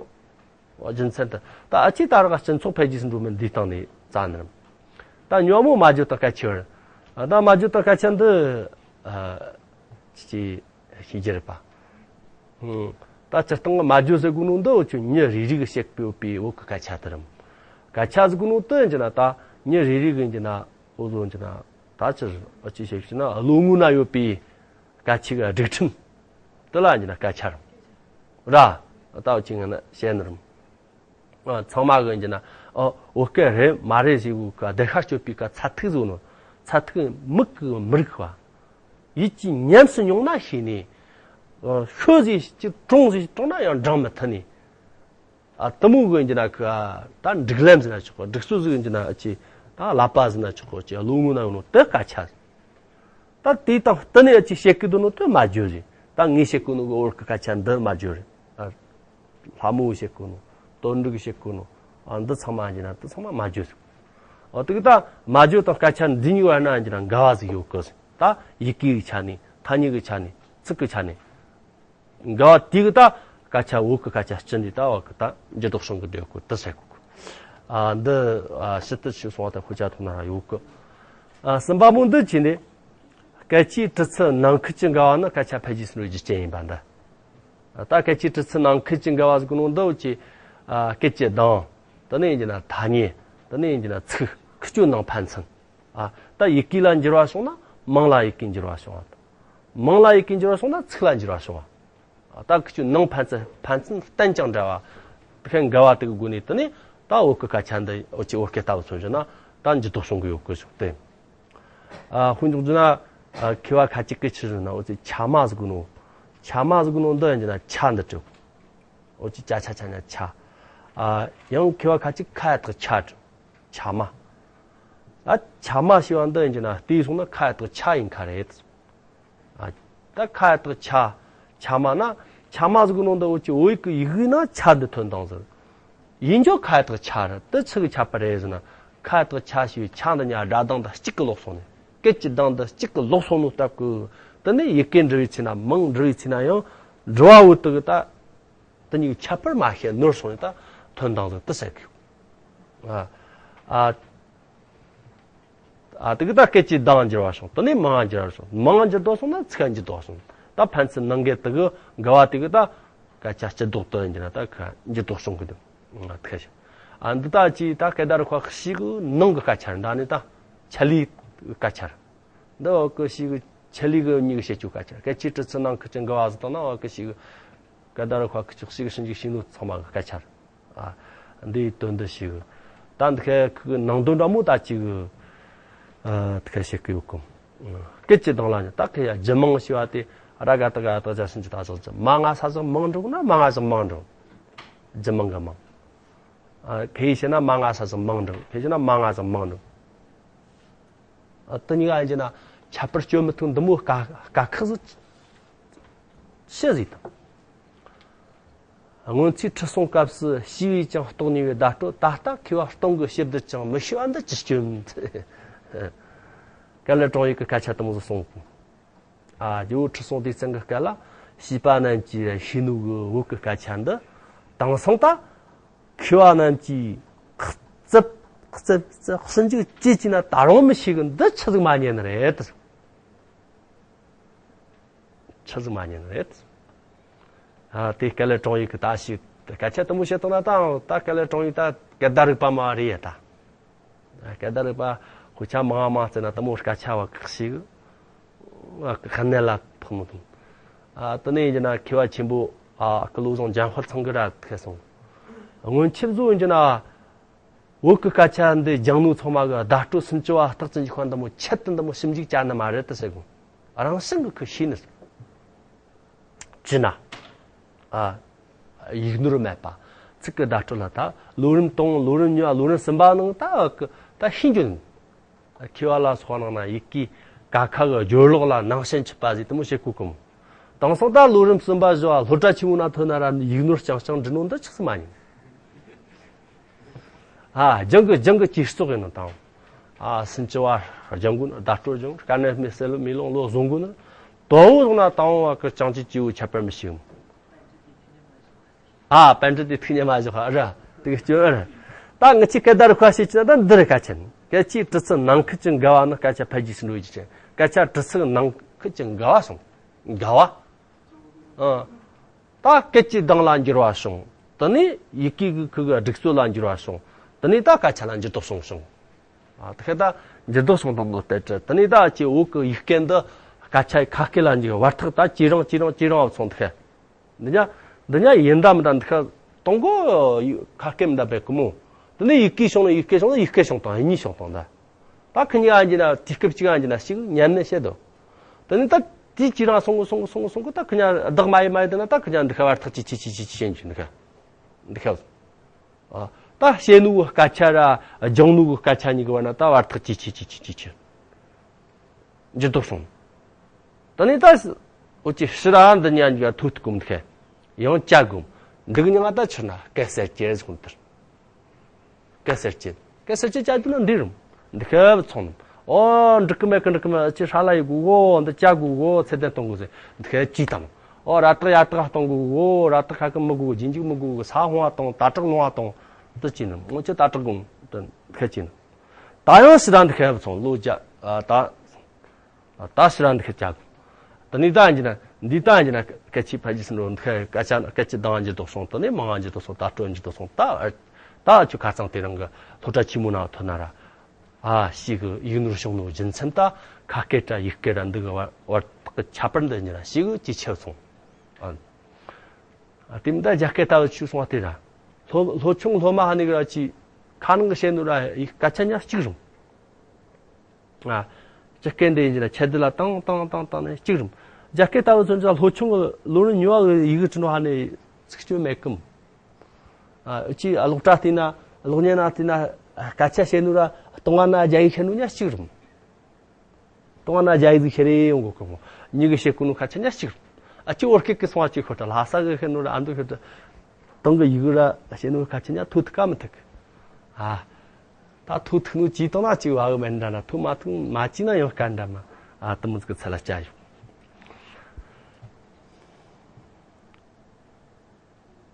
རྒྱུ་མཚན་དེ་ད་ཨ་ཅེ་ད་རག་སྤྱི་ཚོགས་འཕེལ་རྒྱས་སུ་འགྲོ་མིན་འདིའི་སྟེང་ནས་རྩ་ནས་རམ། ད་ཉོན་མོངས་སྨྲ་བརྗོད་དང་སྐད་ཆའི་བར། ད་སྨྲ་བརྗོད་དང་སྐད་ཆ་འདི་ཨ་ཅི་ཤེས་རྒྱུ་རེད་པ། ཧུམ། ད་སྤྱིར་བཏང་གི་སྨྲ་བརྗོད་ཟེར་གོ་ནོ་འདི་འུ་ཆོ་མྱི་རེ་རེ་གི་བཤད་གི་ཡོད་པའི་བོད་གི་སྐད་ཆ་དེ་རམ། སྐད་ཆ་ཟེར་གོ་ནོ་དེ་ཡིན་གྱི་ན་ད་མྱི་རེ་རེ་གི་ཡིན་གྱི་ན་འུ་ཚོ་ཡིན་གྱི་ན་ད་ཅི་ཨ་ཅི་བཤད་གི་ན་བློ་ངོ་ན་ཡོད་པའི་སྐད་ཆའི་སྒྲིག་ཁྲིམས་དེ་ལ་ཡིན་གྱི་ན་སྐད་ཆ་རམ། ར། ད་འུ་ཆོ་ངན་ན་བཤད་ནི་རམ། ཨ། ཚང་མ་གི་ཡིན་གྱི་ན། ཨ། བོད་སྐད་རེད་མ་རེད་ཟེར་གོ་གི་བདེ་ཤ་སྤྱོད་པའི་ག་ཚད་ཐིག་བཟོ་ནོ། ཚད་ཐིག་མིག་གིས་མི་རིག་པ། ཡིད་ཀྱིས་ཉམས་སུ་མྱོང་ན་ཤེས་ནས། ཨ། ཤོད་ཟེར་ཅིག་དྲོངས་ཟེར་དྲོངས་ན་ཡང་འགྲངས་མི་ཐུབ་ནས། ཨ། དེ་མོ་གི་ཡིན་གྱི་ན་གི། ཨ། ད་སྒྲིག་ལམ་ཟེར་ན་ཆོག་གི། སྒྲིག་སྲོལ་ཟིག་ཡིན་གྱི་ན་ཨ་ཅེ། ད་ཀླད་པ་ཟེར་ན་ཆོག་གི། ཨ་ཅེ་བློ་ངོ་ན་ཡོད་ནོ་དེ་སྐད་ཆ་ཟིག་ད་དེ་དང་བསྟུན་ནས་ཅིག་བཤད་གི་འདུག་ནོ་དེ་སྨྲ་བརྗོད་རེད། ད་ངས་བཤད་གི་ནོ་གི་བོད་གི་སྐད་ཆ་འདི་སྨྲ་བརྗོད་རེད། ཨ། ལྷ་མོ་བཤད་གི་ནོ། དོན་འགྲུབ་བཤད་གི་ནོ། ཨ། འདི་ཚང་མ་ཡིན་ན་འདི་ཚང་མ་སྨྲ་བརྗོད་རེད། ཨ། དེ་གི་ད་སྨྲ་བརྗོད་དང་སྐད་ཆ་འདི་གཉིས་བར་ན་ཡིན་ན་འགལ་བ་ཟིག་ཡོད་གི། ད་ཡི་གེ་གི་ཆ་ནས། ཐ་སྙད་གི་ཆ་ནས། ཚིག་གི་ཆ་ནས། འགལ་བ་དེ་གི་ད་སྐད་ཆ་བོད་གི་སྐད་ཆ་སྤྱི་འདི་ད་བ་གི་ད་འགྱུར་ལྡོག་བྱུང་གི་འདུག་གོ་དེ་ཟེར་གོ། ཨ། འདི། ཨ། ཕྱི་དར་ཞིག་སོང་བ་ད་ཤོད་བྱ་ཐོག་ན་ར་ཡོད་གི། ཨ། གསུམ་པ་མོ་འདི་བྱས་ནས། སྐད་ཆའི་གྲུབ་ཚུལ་ནང་ཁུལ་གྱི་འགལ་བ་ནི་སྐད་ཆ་འཕེལ་རྒྱས་སུ་འགྲོ་བའི་རྒྱུ་རྐྱེན་ཡིན་པ་འདི། ད་སྐད་ཆའི་གྲུ་ཚུལ་ནང་ཁུལ་གྱི་འགལ་བ་ཟེར་གོ་ནོ་འདི་འུ་ཅི། ཨ། སྐད་ཀྱི་གདངས། དེ་ནས་ཡིན་གྱི་ན་ཐ་སྙད། དེ་ནས་ཡིན་གྱི་ན་ཚིག་ཁི་ཆོའི་ནང་ཕན་ཚུན། ཨ། ད་ཡི་གེ་ལ་འགྱུར་བ་བྱུང་ན་མིང་ལ་ཡི་གེ་འགྱུར་བ་བྱུང་བ། མིང་ལ་ཡི་གེ་འགྱུར་བ་བྱུང་ན་ཚིག་ལ་འགྱུར་བ་བྱུང་བ། ད་ཁི་ཆོའི་ནང་ཕན་ཚུན་ཕན་ཚུན་བརྟེན་ཅིང་འབྲེལ་བ། དེ་ཁའི་འགལ་བ་དེ་གི་སྒོ་ནས་དེ་ནས་ད་བོད་ཀྱི་སྐད་ཆ་འདི་འུ་ཅི་བོད་སྐད་ལྟ་བུ་མཚོན་བྱས་ན་ད་འགྱུར་ལྡོག་བྱུང་གི་ཡོད་གི་ཟེར་ཏེ། ཨ། དཔེ་འཇོག་རྒྱུ་ན། ཨ། མཁས་པ་ཁ་ཅིག་གིས་ཆི་ཟེར་ན་འུ་ཅི་ཆ་མ་ཟེར་གོ་ནོ། ཆ་མ་ཟེར་གོ་ནོ་འདི་ཡིན་གྱི་ན་ཆ་འདི་བྲིས། འུ་ཅི་ཅ་ཆ་ཆ་ཉ་ཆ། ཨ། ཡང་མཁས་པ་ཁ་ཅིག་ཁ་ཡ་བཏགས་ཁྱ་བྲིས། ཆ་མ། ཨ། ཆ་མ་ཞེས་པ་འདི་ཡིན་གྱི་ན་བལྟས་སོང་ན་ཁ་ཡ་བཏགས་ཁྱ་ཡིན་ཁ་རེད། ཨ། ད་ཁ་ཡ་བཏགས་ཁྱ། ཆ་མ་ན། ཆ་མ་ཟེར་གོ་ནོ་འདི་འུ་ཅི་བོད་ཡིག་གི་ཡི་གེ་ན་ཆ་འདི་ཐོན་དང་ཟེར། ཡིན་རྒྱུ་ཁ་ཡ་བཏགས་ཁྱ་རེད། དེ་ཆི་གི་ཁྱད་པར་རེད་ཟེར་ན། ཁ་ཡ་བཏགས་ཁྱ་ཞེས་པའི་ཁྱ་འདི་ཉ་སྒྲ་གདངས་འདི་གཅིག་གི་ལོག་སོང་ནས། སྐད་ཀྱི་གདངས་འདི་གཅིག་གི་ལོག་སོང་ནོ་སྟབས་ཀྱིས། དེ་ནས་ཡི་གེ་འབྲི་བའི་ཚེ་ན་མིང་འབྲི་བའི་ཚེ་ན་ཡང་། འབྲི་བ་བོ་དེ་གི་ད། དེ་གཉིས་ཀྱི་ཁྱད་པར་མ་ཤེས་ནོར་སོང་ནས་ད་ཐོན་དང་ཟེར་དེ་ཟེར་གི། ཨ། ཨ། ཨ། དེ་གི་ད་སྐད་ཀྱི་གདངས་འགྱུར་བ་བྱུང་། དེ་ནས་མིང་འགྱུར་བ་བྱུང་། མིང་འགྱུར་ལྡོག་སོང་ན་ཚིག་འགྱུར་ལྡོག་སོང་། ད་ཕན་ཚུན་ནང་འགལ་དེ་གི་འགལ་བ་དེ་གི་ད་སྐད་ཆ་སྤྱི་ལྡོག་ཏུ་འགྱུར་ན་ད་ཁ་འགྱུར་ལྡོག་བྱུང་གི་འདུག། ཨ། དེ་ཁ་ཤས། ཨ། འདི་ད་ཅི་ད་སྐད་བརྡ་རིག་པ་ཞིག་གི་ནང་གི་སྐད་ཆ་རེད། ད་ནི་ད་ཆེད་ལས་སྐད་ཆ་རེད། འདི་བ་གི་ཞིག་གི་ཆེད་ལས་གི་མྱི་གི་བཤད་རྒྱུ་སྐད་ཆ་རེད། སྐད་ཆའི་གྲུ་ཚུལ་ནང་ཁུལ་གྱི་འགལ་བ་ཟེར་དང་ན་བ་གི་ཞིག་གི་སྐད་བརྡ་རིག་པ་ཁུལ་གྱི་ཞིག་གི་ཞིབ་འཇུག་བྱས་ནོ་ཚང་མ་གི་སྐད་ཆ་རེད། ཨ། འདིའི་དོན་འདི་ཞིག་གི། ད་འདི་ཁའི་ཁུ་གི་ནང་དོན་འདྲ་མོ་ད་ཅིག་གི། ཨ། འདི་ཁ་བཤད་གི་ཡོད་གི། སྐད་ཀྱི་གདངས་ལ་ནི་ད་ཁ་ཡ་རྒྱུད་མང་ཞེས་པ་དེ་ར་ག་ཏ་ག་ཏ་ཇ་ཞིང་ཅི་ད་ཟག་ཅི་མ་ང་ས་ཟག་མང་འགྲོ་ན་མ་ང་ཟག་མང་འགྲོ། རྒྱུད་མང་གི་མང་། ཨ། ཁ་ཡི་བཤད་ན་མ་ང་ས་ཟག་མང་འགྲོ། ཁ་ཡི་བཤད་ན་མ་ང་ཟག་མང་འགྲོ། ཨ། དེ་གཉིས་ཀ་ཡིན་གྱི་ན་ཁྱད་པར་གཅོད་མི་ཐུབ། འདི་མོ་དཀའ་དཀའ་ཁག་ཟིག་ཤི་ཟིག་དང་། སྔོན་ཚེ་ཁྲི་སྲོང་སྐབས་སུ་ཤེས་པས་ཀྱང་རྟོགས་ནུས་པའི་བརྡ་སྤྲོད། ད་ལྟ་མཁས་པ་སྟོང་གིས་ཞིབ་བསྡུར་ཀྱང་མི་ཤེས་པ་འདི་ཅི་སྐྱོན། དཀའ་ལས་དྲུང་ཡིག་གི་སྐད་ཆ་དེ་མོ་ཟིག་གསུངས། ཨ། རྒྱལ་པོ་ཁྲི་སྲོང་ལྡེ་བཙན་གྱི་སྐབས་ལ་བྱིས་པ་རྣམས་ཀྱིས་ཤེས་ནུས་གི་བོད་ཀྱི་སྐད་ཆ་འདི་དེང་སང་ད་མཁས་པ་རྣམས་ཀྱིས་རྩིབ་རྩིབ་རྩིབ་ཞིབ་འཇུག་བྱེད་ཀྱིས་ན་ད་རུང་མི་ཤེས་གི། འདི་ཆི་ཟིག་མ་ཉན་ནི་རེད། ཆི་ཟིག་མ་ཉན་ནི་རེད། ཨ། དེ་དཀའ་ལས་དྲུང་ཡིག་གི་ད་ཞིག་སྐད་ཆ་དེ་མོ་བཤད་བཏང་ན་ད་ད་དཀའ་ལས་དྲུང་ཡིག་ད་སྐད་བརྡ་རིག་པ་མ་རེད་ཡ་ད། སྐད་བརྡ་རིག་པ་དཔེ་ཆ་མང་མང་བཙལ་ན་དེ་མོ་སྐད་ཆ་བ་ཁག་ཞིག་ཨ། ཁ་ནས་ལ་ཕོག་མི་ཐུབ། ཨ། དེ་ནས་ཡིན་གྱི་ན་མཁས་པ་ཆེན་པོ། ཨ། སྐུ་བློ་བཟང་འཇམ་དཔལ་ཚང་གིས་ར་ཁས་སོང་། སྔོན་ཆད་བཟོ་ཡིན་གྱི་ན། བོད་ཀྱི་སྐད་ཆ་འདི་སྦྱང་ནོ་ཚང་མ་གི་བརྡ་སྤྲོད་སུམ་ཅུ་པ་རྟགས་ཅན་གྱི་ཁོ་འདི་མོ་ཆེད་དུ་འདི་མོ་ཞིབ་འཇུག་བྱ་ནི་མ་རེད་དུ་ཟེར་གོ། རང་བྱུང་གི་ཁུ་ཤེས་ནི། ཅི་ན། ཨ། ཡིག་ནོར་མེད་པ། ཚིག་གི་བརྡ་སྤྲོད་ལ་ད་ལོ་རིམ་དང་ལོ་རིམ་གཉིས་པ་ལོ་རིམ་གསུམ་པ་ནང་ད་གི་ད་ཤེས་རྒྱུ་ནི། མཁས་པ་ལ་སོགས་ནང་ན་ཡི་གེ་ཀ་ཁ་གི་སྦྱོར་ཀློག་ལ་ནང་བྱན་ཆུད་པ་ཟིག་དེ་མོ་བྱེད་གོ་གི་མོ། དེང་སང་ད་ལོ་རིམ་གསུམ་པ་བཞི་བ་སློབ་གྲྭ་ཆེན་མོ་ན་ཐོན་ན་ར་ཡིག་ནོར་རྐྱང་རྐྱང་འབྲི་ནོ་འདི་ཆི་ཟིག་མ་ཉན། ཨ། སྦྱང་གི་སྦྱང་གི་ཇུས་གཏོགས་ཡིན་ནོ་དང་། ཨ། སུམ་ཅུ་པ་སྦྱང་དགོས་ནོ། བརྡ་སྤྲོད་སྦྱང་དགོས། དཀའ་གནད་མི་སེལ་མི་ལོང་བློ་བཟུང་དགོས་ནོ། དོ་བོ་བཟུང་ན་དང་བ་གི་ཅང་ཅི་ཅི་བོ་ཁྱད་པར་མི་ཤེས་མོ། ཨ། པཎ་ཌི་ཏའི་ཐུགས་ཉམས་མ་བཞག་ཨ་ར། དེ་གི་སྐྱོན་ཨ་ར། ད་ངི་ཆི་སྐད་བརྡ་རིག་པ་ཤེས་ཀྱི་ན་ད་འདི་རེད་སྐད་ཆ་ནི། སྐད་ཆའི་གྲུ་ཚུལ་ནང་ཁུལ་གྱི་འགལ་བ་ནི་སྐད་ཆ་འཕེལ་རྒྱས་སུ་འགྲོ་ཡི་ཅི། སྐད་ཆ་གྲུ་ཚུལ་ནང་ཁུལ་གྱི་འགལ་བ་སོང་། འགལ་བ། ཨ། ད་སྐད་ཀྱི་གདངས་ལ་འགྱུར་བ་བྱུང་། དེ་ནས་ཡི་གེ་གི་ཁུ་གི་སྒྲིག་སྲོལ་ལ་འགྱུར་བ་བྱུང་། དེ་ནས་ད་སྐད་ཆ་ལ་འགྱུར་ལྡོག་བྱུང་བྱུང་། ཨ། དེ་ཁ་ད་འགྱུར་ལྡོག་བྱུང་དང་ནོ་དེ་དྲི། དེ་ནས་ད་ཅི་བོད་ཀྱི་ཡིག་སྐད་འདི་སྐད་ཆ་ཁ་སྐད་ལ་འགྱུར་བར་ཐག་ད་ཇེ་རིང་ཇེ་རིང་ཇེ་རིང་བ་སོང་། དེ་ཁ་འདི་ཉ་འདི་ཉ་ཡིན་ད་མི་ད་འདི་ཁ་གཏོང་གོ་ཁ་སྐད་མི་ད་བས་ཀི་མོ། དེ་ནས་ཡི་གེ་བྱུང་ན་ཡི་གེ་བྱུང་ན་ཡི་གེ་བྱུང་དང་གཉིས་བྱུང་དང་ད། ད་ཁི་གཉིས་ཨ་འཇི་ན་དུས་སྐབས་གཅིག་ཨ་འཇི་ན་ཞིག་ཉན་ནས་བཤད་དོ། དེ་ནས་ད་དེ་ཅི་རང་སོང་གི་སོང་གི་སོང་གི་སོང་གི་ད་ཁི་གཉིས་བདག་མ་ཡི་མ་ཡི་དེ་ན་ད་ཁི་གཉིས་འདི་ཁ་བར་ཐག་ཅི་ཅི་ཅི་ཅི་ཅི་བྱེད་འཇུ་འདི་ཁ་འདི་ཁ། ཨ། ད་བཤད་ནུ་གི་སྐད་ཆ་ར་སྦྱང་ནུ་གི་སྐད་ཆ་གཉིས་ཀྱི་བར་ན་ད་བར་ཐག་ཅི་ཅི་ཅི་ཅི་ཅི་ཅི་འགྱུར་ལྡོག་སོང་། དེ་ནས་ད་འོ་ཅི་ཕྱི་ར་འདི་གཉིས་ཀྱི་ཐུག་ཐུག་གོམ་འདི་ཁ་ཡང་བཅའ་གོམ། འདི་གི་མྱིང་ང་ད་ཕྱིར་ན་སྐད་གསལ་བྱེད་ཟེར་གོམ་དེར། སྐད་གསལ་བྱེད། སྐད་གསལ་བྱེད་བཅའ་རྒྱུ་ན་འདི་རུང་འདི་ཁ་བུ་ཚོང་ནམ། ཨོ་འགྲིག་གི་མེད་གི་འགྲིག་གི་མེད། ཅི་ཧྲ་ལ་ཡི་གུ་གོ་འདི་བཅའ་གུ་གོ་ཚད་ལྡན་གཏོང་གོ་ཟེར་འདི་ཁ་ཅི་དང་། ཨོ་ར་ཏག་ཡ་ཏག་གཏོང་གོ་གོ་ར་ཏག་ཁ་ཀི་མི་གོ་གོ་རྗེས་འཇུག་མི་གོ་གོ་ས་ཧོང་བ་གཏོང་ད་དྲག་ལོང་བ་གཏོང་། དུ་ཅི་ནམ་ཨོ་ཅི་ད་དྲག་གོ་འདི་ཁ་ཅི་ནམ། ད་ཡང་ཕྱི་ར་འདི་ཁ་བུ་ཚོང་ལོ་བརྒྱ་ད། ད་ཕྱི་ར་འདི་ཁ་བཅའ་གོ། དེ་ནས་ད་འཇི་ན་ འདི་ལྟ་ཡིན་ན་སྐད་ཆའི་ཕལ་ཆེར་འགྲོ་འདུག་སྐད་ཆ་སྐད་ཆའི་གདངས་འགྱུར་ལྡོག་སོང་དུ་ནས་མང་འགྱུར་ལྡོག་སོང་། ད་སྤྲོ་འགྱུར་ལྡོག་སོང་། ད་ད་ཁྱོད་ཁ་ཚང་དེ་རིང་གི་སློབ་གྲྭ་ཆེན་མོ་ནང་ཐོན་ན་ར། ཨ་ཞིག་གི་ཡིག་ནོར་བྱུང་ནོ་རྒྱུ་མཚན་ད་ཁ་སྐད་ར་ཡིག་སྐད་ར་འདི་གི་བར་བར་དག་གི་ཁྱད་པར་འདི་གཉིས་ར་ཞིག་གི་ཇེ་ཆེར་སོང་། ཨ་དེ་མིན་ད་རྒྱ་སྐད་ལྟ་བུ་ཆུ་སོང་བ་དེ་ར། སློབ་སློབ་ཆུང་སློབ་མ་ཧ་ནི་གི་ར་ཅི་ཁ་ནང་གི་བཤད་ནོ་ར་ཡིག་སྐད་ཆ་ཉག་གཅིག་རུང་། ཨ། སྤྱི་སྐད་འདི་ཡིན་གྱི་ན་ཁྱད་དུ་ལ་བཏང་བཏང་བཏང་བཏང་ནས་གཅིག་རུང་། རྒྱ་སྐད་ལྟ་བུ་ཚོ་འདྲ་སློབ་ཆུང་གི་ལོ་རིམ་ཉུང་བ་གི་ཡི་གེ་བྲི་ནོ་ཧ་ནས་ཚིག་སྐྱོན་མེད་གམ། ཨ་ཅི་ཨ་སློབ་གྲྭ་བལྟས་ན་སློབ་གཉེར་ན་བལྟས་ན་སྐད་ཆ་བཤད་ནོ་ར་སྟོང་བ་ན་རྒྱ་ཡིག་བཤད་ནོ་ཉག་གཅིག་རུང་། སྟོང་བ་ན་རྒྱ་ཡིག་ཟིག་བཤད་རེ་ཡོང་གོ་གི་མོ། མྱི་གི་བཤད་གོ་ནོ་སྐད་ཆ་ཉག་གཅིག་རུང་། ཨ་ཅི་བོད་སྐད་གི་སོང་བ་ཅིག་ཤོད་དྲ་ལྷ་ས་གི་བཤད་ནོ་ར་ཨ་མདོ་ཤོད་དྲ་སྟོང་གི་ཡི་གེ་ར་བཤད་ནོ་སྐད་ཆ་ཉག་ཐོ་ཐུག་ག་མི་ཐུག་གི། ཨ། ད་ཐོ་ཐུག་ནོ་ཅི་བཏང་ན་ཅིག་བ་གི་མེད་འདྲ་ན་ཐོ་མ་ཐུག་མ་ཅི་ན་ཡང་དཀའ་འདྲ་མ། ཨ་དུ་མོ་ཟིག་གི་ཚད་ལ་བསྐྱལ་ཡོད།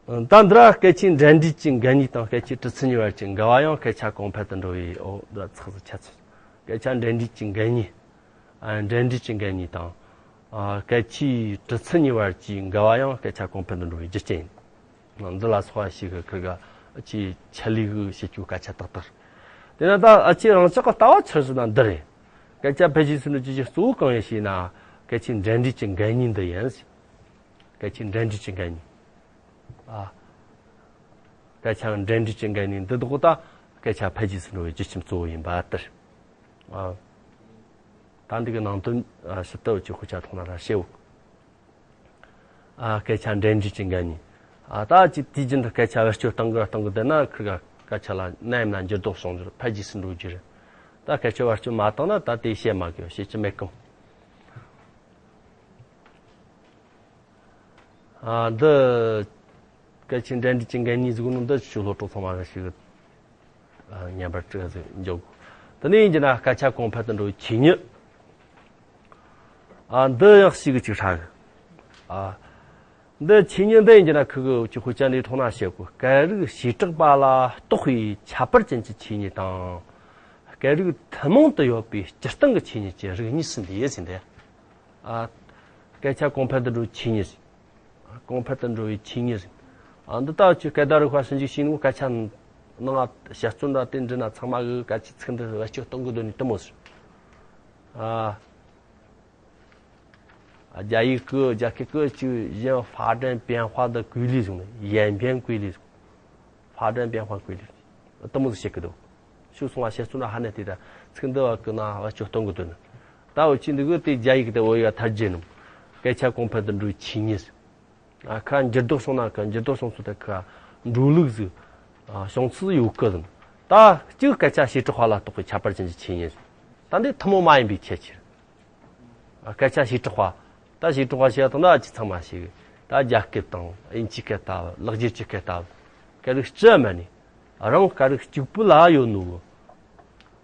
ད་འདི་ར་སྐད་ཆའི་འབྲེལ་འདྲིས་ཀྱི་འགལ་ཉེས་དང་སྐད་ཆའི་གྲུབ་ཚུལ་གཉིས་བར་གྱི་འགལ་བ་ཡང་སྐད་ཆ་གོང་འཕེལ་དུ་འགྲོ་བའི་འོ་འདི་ར་ཚགས་སུ་ཆད་ཚུལ། སྐད་ཆ་འབྲེལ་འདྲིས་ཀྱི་འགལ་ཉེས། ཨ་འབྲེལ་འདྲིས་ཀྱི་འགལ་ཉེས་དང་། ཨ་སྐད་ཆའི་གྲུབ་ཚུལ་གཉིས་བར་གྱི་འགལ་བ་ཡང་སྐད་ཆ་གོང་འཕེལ་དུ་འགྲོ་བའི་རྒྱུ་རྐྱེན་ཡིན། འདི་ལ་སོགས་པ་ཞིག་གི་ཁིར་ག་ཨ་ཆེ་ཆ་ལི་གི་བྱེད་རྒྱུ་སྐད་ཆ་ཏག་ཏག་དེ་ན་ད་ཨ་ཆེ་རང་ཅག་གི་ལྟ་བ་ཆི་ཟེར་ན་འདི་རེད། སྐད་ཆ་ཕལ་ཆེར་སུ་ནི་ཅི་ཞིག་གཙོ་བོ་གང་ཡིན་ཞེ་ན། སྐད་ཆའི་འབྲེལ་འདྲིས་ཀྱི་འགལ་ཉེས་འདི་ཡིན། སྐད་ཆའི་འབྲེལ་འདྲིས་ཀྱི་འགལ་ཉེས། ཨ། སྐད་ཆ་འབྲེལ་འདྲིས་ཀྱི་འགལ་ཉེས་འདི་དག་ད་སྐད་ཆ་ཕལ་ཆེར་སུ་འགྲོ་བའི་རྒྱུ་རྐྱེན་གཙོ་བོ་ཡིན་པ་ལྟར། ཨ། ད་འདི་གི་ནང་དོན་ཨ་ཞིབ་ཏུ་ཅིག་དཔེ་ཆ་ཐོག་ན་ར་ཤེས་འོ། ཨ་སྐད་ཆ་འབྲེལ་འདྲིས་ཀྱི་འགལ་ཉེས། ཨ་ད་ཅི་དུས་རྒྱུན་དུ་སྐད་ཆ་བེད་སྤྱོད་གཏང་གི་གཏང་གི་བསྡད་ན་ཁིར་ག་སྐད་ཆ་ལ་ནམ་ཡིན་ན་འགྱུར་ལྡོག་བྱུང་རྒྱུ་རེད། ཕལ་ཆེར་སུ་འགྲོ་རྒྱུ་རེད། ད་སྐད་ཆ་བེད་སྤྱོད་མ་བཏང་ན་ད་དེ་བཤད་མ་དགོས་བཤད་རྒྱུ་མེད་གམ། ཨ་འདི་སྐད་ཆའི་འབྲེལ་འདྲིས་ཀྱི་འགལ་ཉེས་ཟིག་ནོ་འདི་ཆུ་སློབ་གྲོགས་ཚང་མ་གི་ཞིག་ཨ་ཉན་པར་སྤྲད་ཟིག་འཇོག་དགོས། དེ་ནས་ཡིན་གྱི་ན་སྐད་ཆ་གོང་འཕེལ་དུ་འགྲོ་བའི་ཆོས་ཉིད། ཨ་འདི་ཡང་ཞིག་གི་ཅིག་ཧྲ་གི། ཨ་འདི་ཆོས་ཉིད་འདི་ཡིན་གྱི་ན་ཁི་གི་ཅིག་དཔེ་ཆ་འདི་ཐོག་ན་བཤད་དགོས། སྐད་རིགས་བྱེ་བྲག་པ་ལ་གཏོགས་པའི་ཁྱད་པར་ཅན་གྱི་ཆོས་ཉིད་དང་། སྐད་རིགས་ཐུན་མོང་དུ་ཡོད་པའི་སྤྱིར་བཏང་གི་ཆོས་ཉིད་ཀྱི་རིགས་གཉིས་སུ་འདུས་ཟིན་ཏེ། ཨ། སྐད་ཆ་གོང་འཕེལ་དུ་འགྲོ་བའི་ཆོས་ཉིད། གོང་འཕེལ་དུ་འགྲོ་བའི་ཆོས་ཉིད། ཨ་འདི་ལྟ་བུ་ཆོས་སྐད་བརྡ་རིག་པ་ཞིབ་འཇུག་བྱས་ནས་སྐད་ཆ་ནང་བཤད་རྩོམ་འདྲ་དེ་འབྲི་ན་ཚང་མ་གི་སྐད་ཆའི་ཚིག་འདི་བེད་སྤྱོད་གཏོང་གི་འདོད་ནི་དེ་མོ་ཟེར། ཨ། རྒྱ་ཡིག་གི་རྒྱ་སྐད་གི་ཅིག་གཞན་发展变化的规律 ཟེར་ནས་演变规律 ཟེར།发展变化规律 དེ་མོ་ཟིག་བཤད་གི་འདུག་ཤུགས་སོང་བ་བཤད་ཚུལ་ན་ཧ་ནས་དེ་ད་ཚིག་འདི་བ་གི་ན་བ་ཅོ་གཏོང་གི་འདུག་ནི། ད་འུ་ཅི་འདི་གི་དེ་རྒྱ་ཡིག་དེ་འོ་ཡ་ཐར་རྗེས་ནི་སྐད་ཆ་གོང་འཕེལ་དུ་འགྲོ་བའི་ཆོས་ཉིད། ཨ་ཁ་འགྱུར་ལྡོག་སོང་ན་ཁ་འགྱུར་ལྡོག་སོང་ཚུལ་དེ་ཁ་འགྲོ་ལུགས་ཟིག་ཨ་བྱུང་ཚུལ་ཡོད་གི་ཟིན། ད་གཅིག་སྐད་ཆ་བྱེ་བྲག་པ་ལ་གཏོགས་པའི་ཁྱད་པར་ཅན་གྱི་ཆོས་ཉིད། ད་འདི་ཐུན་མོང་མ་ཡིན་པའི་ཁྱད་ཆོས། སྐད་ཆ་བྱེ་བྲག་པ། ད་བྱེ་བྲག་པ་ཞེས་དང་ད་ཅི་ཚང་མ་ཞིག་ད་རྒྱ་སྐད་དང་དབྱིན་ཇིའི་སྐད་ལྟ་བུ་ལེགས་སྦྱར་གྱི་སྐད་ལྟ་བུ། སྐད་རིགས་སྤྱི་མ་ནི། རང་སྐད་རིགས་གཅིག་པུ་ལ་ཡོད་ནོ།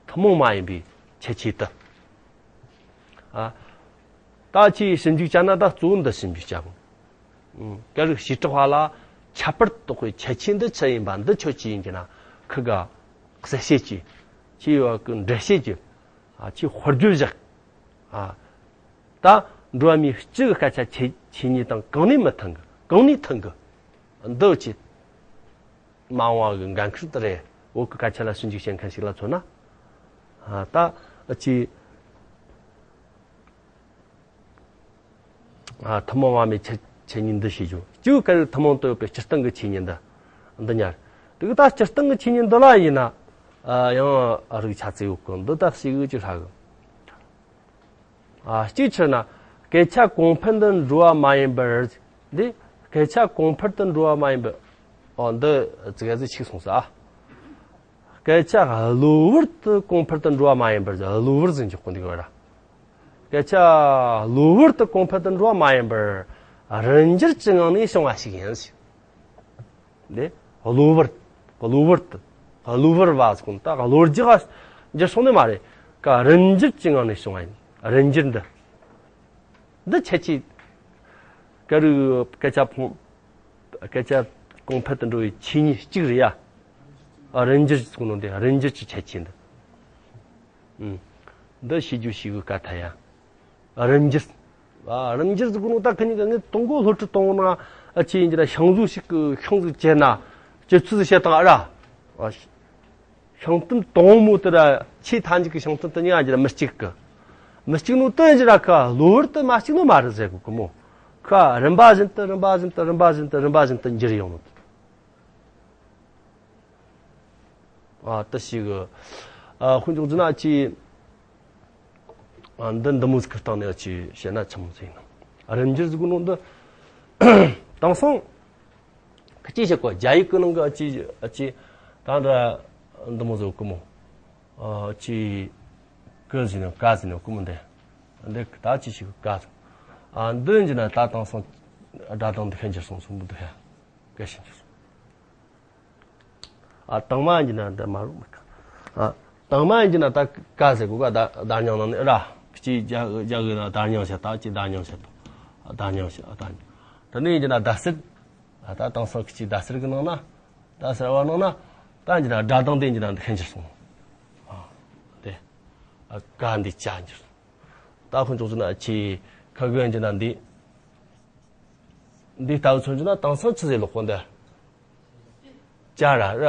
ཐུན་མོང་མ་ཡིན་པའི་ཁྱད་ཆོས་དུ། ཨ། ད་ཅི་ཞིབ་འཇུག་བྱ་ན་ད་གཙོ་བོ་འདི་ཞིབ་འཇུག་བྱ་དགོས། སྐད་རིགས་བྱེ་བྲག་པ་ལ་ཁྱད་པར་དུ་གཏོགས་པའི་ཁྱད་ཆོས་འདི་ཆི་ཡིན་པ་འདི་ཁྱོད་ཅི་ཡིན་གྱི་ན་ཁི་ག་གསལ་བཤད་ཀྱི། ཁྱི་ཡོད་གི་འགྲེལ་བཤད་ཀྱི། ཨ་ཁྱི་དཔེར་བརྗོད་བཞག་ཨ། ད་འགྲོ་བ་མིའི་སྤྱི་གི་སྐད་ཆ་ཆེ་ཆེ་ཉིད་དང་གང་ནས་མི་མཐུན་གི་གང་ནས་མཐུན་གི་འདི་ཆེ། མ་འོངས་པ་གི་འགན་ཁུར་དེ་རེད། བོད་གི་སྐད་ཆ་ལ་ཞིབ་འཇུག་བྱེད་མཁན་ཞིག་ལ་མཚོན་ན། ཨ་ད་ཨ་ཆེ། ཨ་ཐུན་མོང་མ་མའི་ཆེ་ཆེ་ཉིད་འདི་ཤེས་རྒྱུ། སྤྱི་གི་སྐད་རིགས་ཐུན་མོང་དུ་ཡོད་པའི་སྤྱིར་བཏང་གི་ཆེ་ཉིད་འདི་འདི་ཉར། དེ་གི་ད་སྤྱིར་བཏང་གི་ཆེ་ཉིད་འདི་ལ་ཡིན་ན། ཨ་ཡང་རིགས་ཆ་ཚིག་ཡོད་གི་འདི་ད་ཞིག་གི་ཅི་ཧྲ་གི་ཨ་གཅིག་ཕྱིར་ན། སྐད་ཆ་གོང་འཕེལ་དུ་འགྲོ་བ་མ་ཡིན་པར། འདི། སྐད་ཆ་གོང་འཕེལ་དུ་འགྲོ་བ་མ་ཡིན་པར། ཨོ་འདི་ཙི་ག་ཟིག་ཆིག་སོང་ས། སྐད་ཆ་གློ་བུར་དུ་གོང་འཕེལ་དུ་འགྲོ་བ་མ་ཡིན་པར་གློ་བུར་ཟིག་འཇོག་གོ་འདི་གི་བར། སྐད་ཆ་གློ་བུར་དུ་གོང་འཕེལ་དུ་འགྲོ་བ་མ་ཡིན་པར། རིན་འགྱུར་གྱི་ངང་ནས་བྱུང་བ་ཞིག་ཡིན། འདི་གློ་བུར། གློ་བུར་དུ། གློ་བུར་བ་ཟེར་གོ་ནོ་ད་གློ་རྒྱུ་ག་འགྱུར་སོང་ནི་མ་རེད། ཀ་རིན་འགྱུར་གྱི་ངང་ནས་བྱུང་བ་ཡིན། རིན་འགྱུར་འདི། འདི་ཁྱད་ཆོས། སྐད་རིགས་སྐད་ཆ་ཕོངས། སྐད་ཆ་གོང་འཕེལ་དུ་འགྲོ་བའི་ཆོས་ཉིད་གཅིག་རེད་ཡ། རིན་འགྱུར་ཟེར་གོ་ནོ་འདི་རིན་འགྱུར་གྱི་ཁྱད་ཆོས་འདི། ཨུམ། འདི་ཤེས་རྒྱུ་ཞིག་གི་དཀའ་ཐལ་ཡ། རིན་འགྱུར། ཨ། རིམ་འགྱུར་ཟེར་གོ་ནོ་ད་ཁ་ཉིན་གི་ངས་དང་པོ་སློབ་ཁྲིད་གཏོང་ན་ཨ་ཅི་ཡིན་གྱི་ན་ཤིང་བཟོ་ཞིག་གི་ཤིང་ཟིག་བཅད་ན་སྤྱོད་ཚུལ་ཟིག་བཤད་དང་ཨ་ར། ཤིང་སྟོན་དང་མོ་དེ་ར་ཆེས་མཐའ་མཇུག་གི་ཤིང་སྟོན་དེ་གཉིས་ཀ་འགྱུར་མི་གཅིག་གི། མི་གཅིག་ནོ་དེ་འགྱུར་ཁ་གློ་བུར་དུ་མ་གཅིག་ནོ་མ་རེད་ཟེར་གོ་གི་མོ། ཁ་རིམ་པ་བཞིན་དུ་རིམ་པ་བཞིན་དུ་རིམ་པ་བཞིན་དུ་རིམ་པ་བཞིན་དུ་འགྱུར་ཡོང་ནོ། ཨ་ད་ཞིག་ཨ་དཔེ་འཇོག་རྒྱུ་ན་ཅི། ཨ་འདི་འདི་མོ་ཟིག་གི་སྟེང་ནས་ཅི་བཤད་ན་ཆི་མོ་ཟིག་ཡིན་ནམ། རིམ་འགྱུར་ཟེར་གོ་ནོ་འདི་དེང་སང་ཁི་ཅི་བཤད་གོ། རྒྱ་ཡིག་གི་ནང་གི་ཨ་ཅི་ཨ་ཅི་ད་འདྲ་འདི་མོ་ཟིག་གི་མོ། ཨ་ཅི་ཀི་ཟེར་ནོ་ཀ་ཟེར་ནོ་གི་མོ་འདི། འདི་ད་ཅི་ཞིག་ཀ་ཟེར། ཨ་འདི་འགྱུར་ན་ད་དེང་སང་སྒྲ་གདངས་འདི་ཁ་འགྱུར་སོང་སོང་མོ་འདི་ཁ་ཀ་ཞིག་འགྱུར་སོང་། ཨ་དང་མ་ཡིན་གྱི་ན་འདི་མ་རུང་མི་ཁ། ཨ་དང་མ་ཡིན་གྱི་ན་ད་ཀ་ཟེར་གོ་ག་ད་བརྡ་རྙིང་ནང་ནས་ར། ཅི་རྒྱ་རྒྱ་གི་ན་བརྡ་རྙིང་བཤད་ད་ཅི་བརྡ་རྙིང་བཤད་དང་། བརྡ་རྙིང་བཤད་ཨ་ད་རྙིང་། དེ་ནས་ཡིན་གྱི་ན་བརྡ་གསལ། ཨ་ད་དེང་སང་ཁི་ཅི་བརྡ་གསལ་གི་ནང་ན། བརྡ་གསལ་བ་ནང་ན། ད་ཡིན་གྱི་ན་སྒྲ་གདངས་དེ་ཡིན་གྱི་ན་འདི་ཁ་འགྱུར་སོང་། ཨ་དེ། ཨ་ཀ་འདི་ཅ་འགྱུར་སོང་། ད་དཔེ་འཇོག་རྒྱུ་ན་ཆི་ཁ་གི་ཡིན་གྱི་ན་འདི། འདི་ལྟ་བུ་མཚོན་རྒྱུ་ན་དེང་སང་ཆི་ཟེར་ལོག་གོ་འདི། ཅ་ར་ར།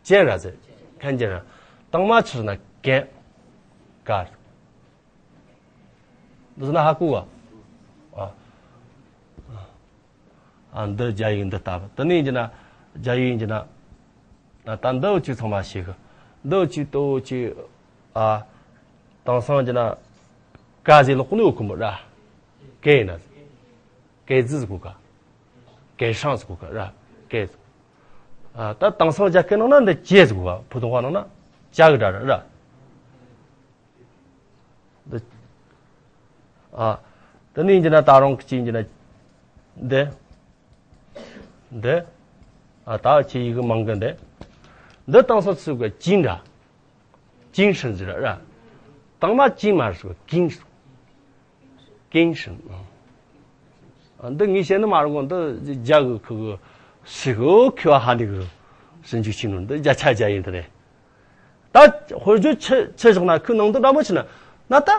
ཅན་ར་ཟེར། ཁན་ཅན་ར། དང་མ་ཆི་ཟེར་ན་ཀན། ཀ་ར། འདི་ཟེར་ན་ཧ་གོ་ག། ཨ། ཨ་འདི་རྒྱ་ཡིག་འདི་ལྟ་བུ། དེ་ནས་ཡིན་གྱི་ན་རྒྱ་ཡིག་ཡིན་གྱི་ན། ད་འདི་འུ་ཅི་ཚང་མ་ཤེས་གི། འདི་འུ་ཅི་ཏོ་འུ་ཅི། ཨ། དེང་སང་གྱི་ན། ཀ་ཟེར་ལོག་གོ་ནི་འུ་ཁུ་མོ་ར། ཀེ་ཡིན་ན། ཀེ་ཙི་ཟེར་གོ་ག། ཀེ་ཧྲང་ཟེར་གོ་ག་ར། ཀེ་ཟེར། ཨ་ད་དེང་སང་རྒྱ་སྐད་ནང་ན་འདི་ཅེ་ཟེར་གོ་ག། ཕུ་ཐུང་བ་ནང་ན་ཅ་གི་སྒྲ་ར་ར། འདི། ཨ། དེ་ནས་ཡིན་གྱི་ན་ད་རུང་གི་ཅི་ཡིན་གྱི་ན། འདི། འདི། ཨ་ད་ཆི་ཡི་གེ་མང་གི་འདི། འདི་དེང་སང་ཚུགས་གི་ཅིན་འདྲ། ཅིན་ཧྲིན་ཟེར་ར། དང་མ་ཅིན་མ་རེད་ཟེར་གི་ཀིན་ཧྲིན། ཀིན་ཧྲིན། ཨ་འདི་ངས་བཤད་ནི་མ་རེད་གོ། འདི་རྒྱ་གི་ཁུ་གི་ཧྲི་གི་ཁུ་བ་ཧ་འདི་གི་ཧྲིན་ཅུ་ཅིན་ནོ། འདི་རྒྱ་ཆ་རྒྱ་ཡིན་དེ་རེད། ད་དཔེར་བརྗོད་ཆི་ཆི་བཞག་ན་ཁོའི་ནང་དུ་འདྲ་མོ་ཆི་ན་ན་ད།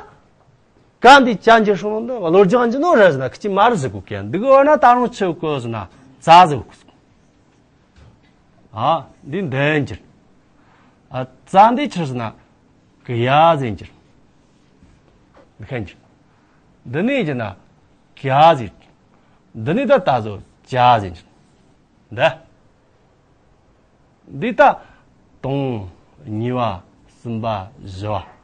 ཀ་འདི་ཅན་གྱི་སྲུང་འདི་བློ་སྦྱང་གྱི་ནོ་རེད་ཟེར་ན་ཁི་ཅི་མ་རེད་ཟེར་གོ་གི། འདི་གི་བར་ན་ད་རུང་ཆི་གོ་ཟེར་ན་ཙ་ཟེར་གོ། ཨ་འདི་འདི་འགྱུར། ཨ་ཙ་འདི་ཆི་ཟེར་ན་ཀི་ཡ་ཟེར་འགྱུར། འདི་ཁ་འགྱུར། འདི་ནས་འགྱུར་ན་ཀི་ཡ་ཟེར། འདི་ནས་ད་ད་ཟོ་ཅ་ཟེར་འགྱུར། འདི། འདི་ད་དང་པོ། གཉིས་པ། གསུམ་པ། བཞི་པ།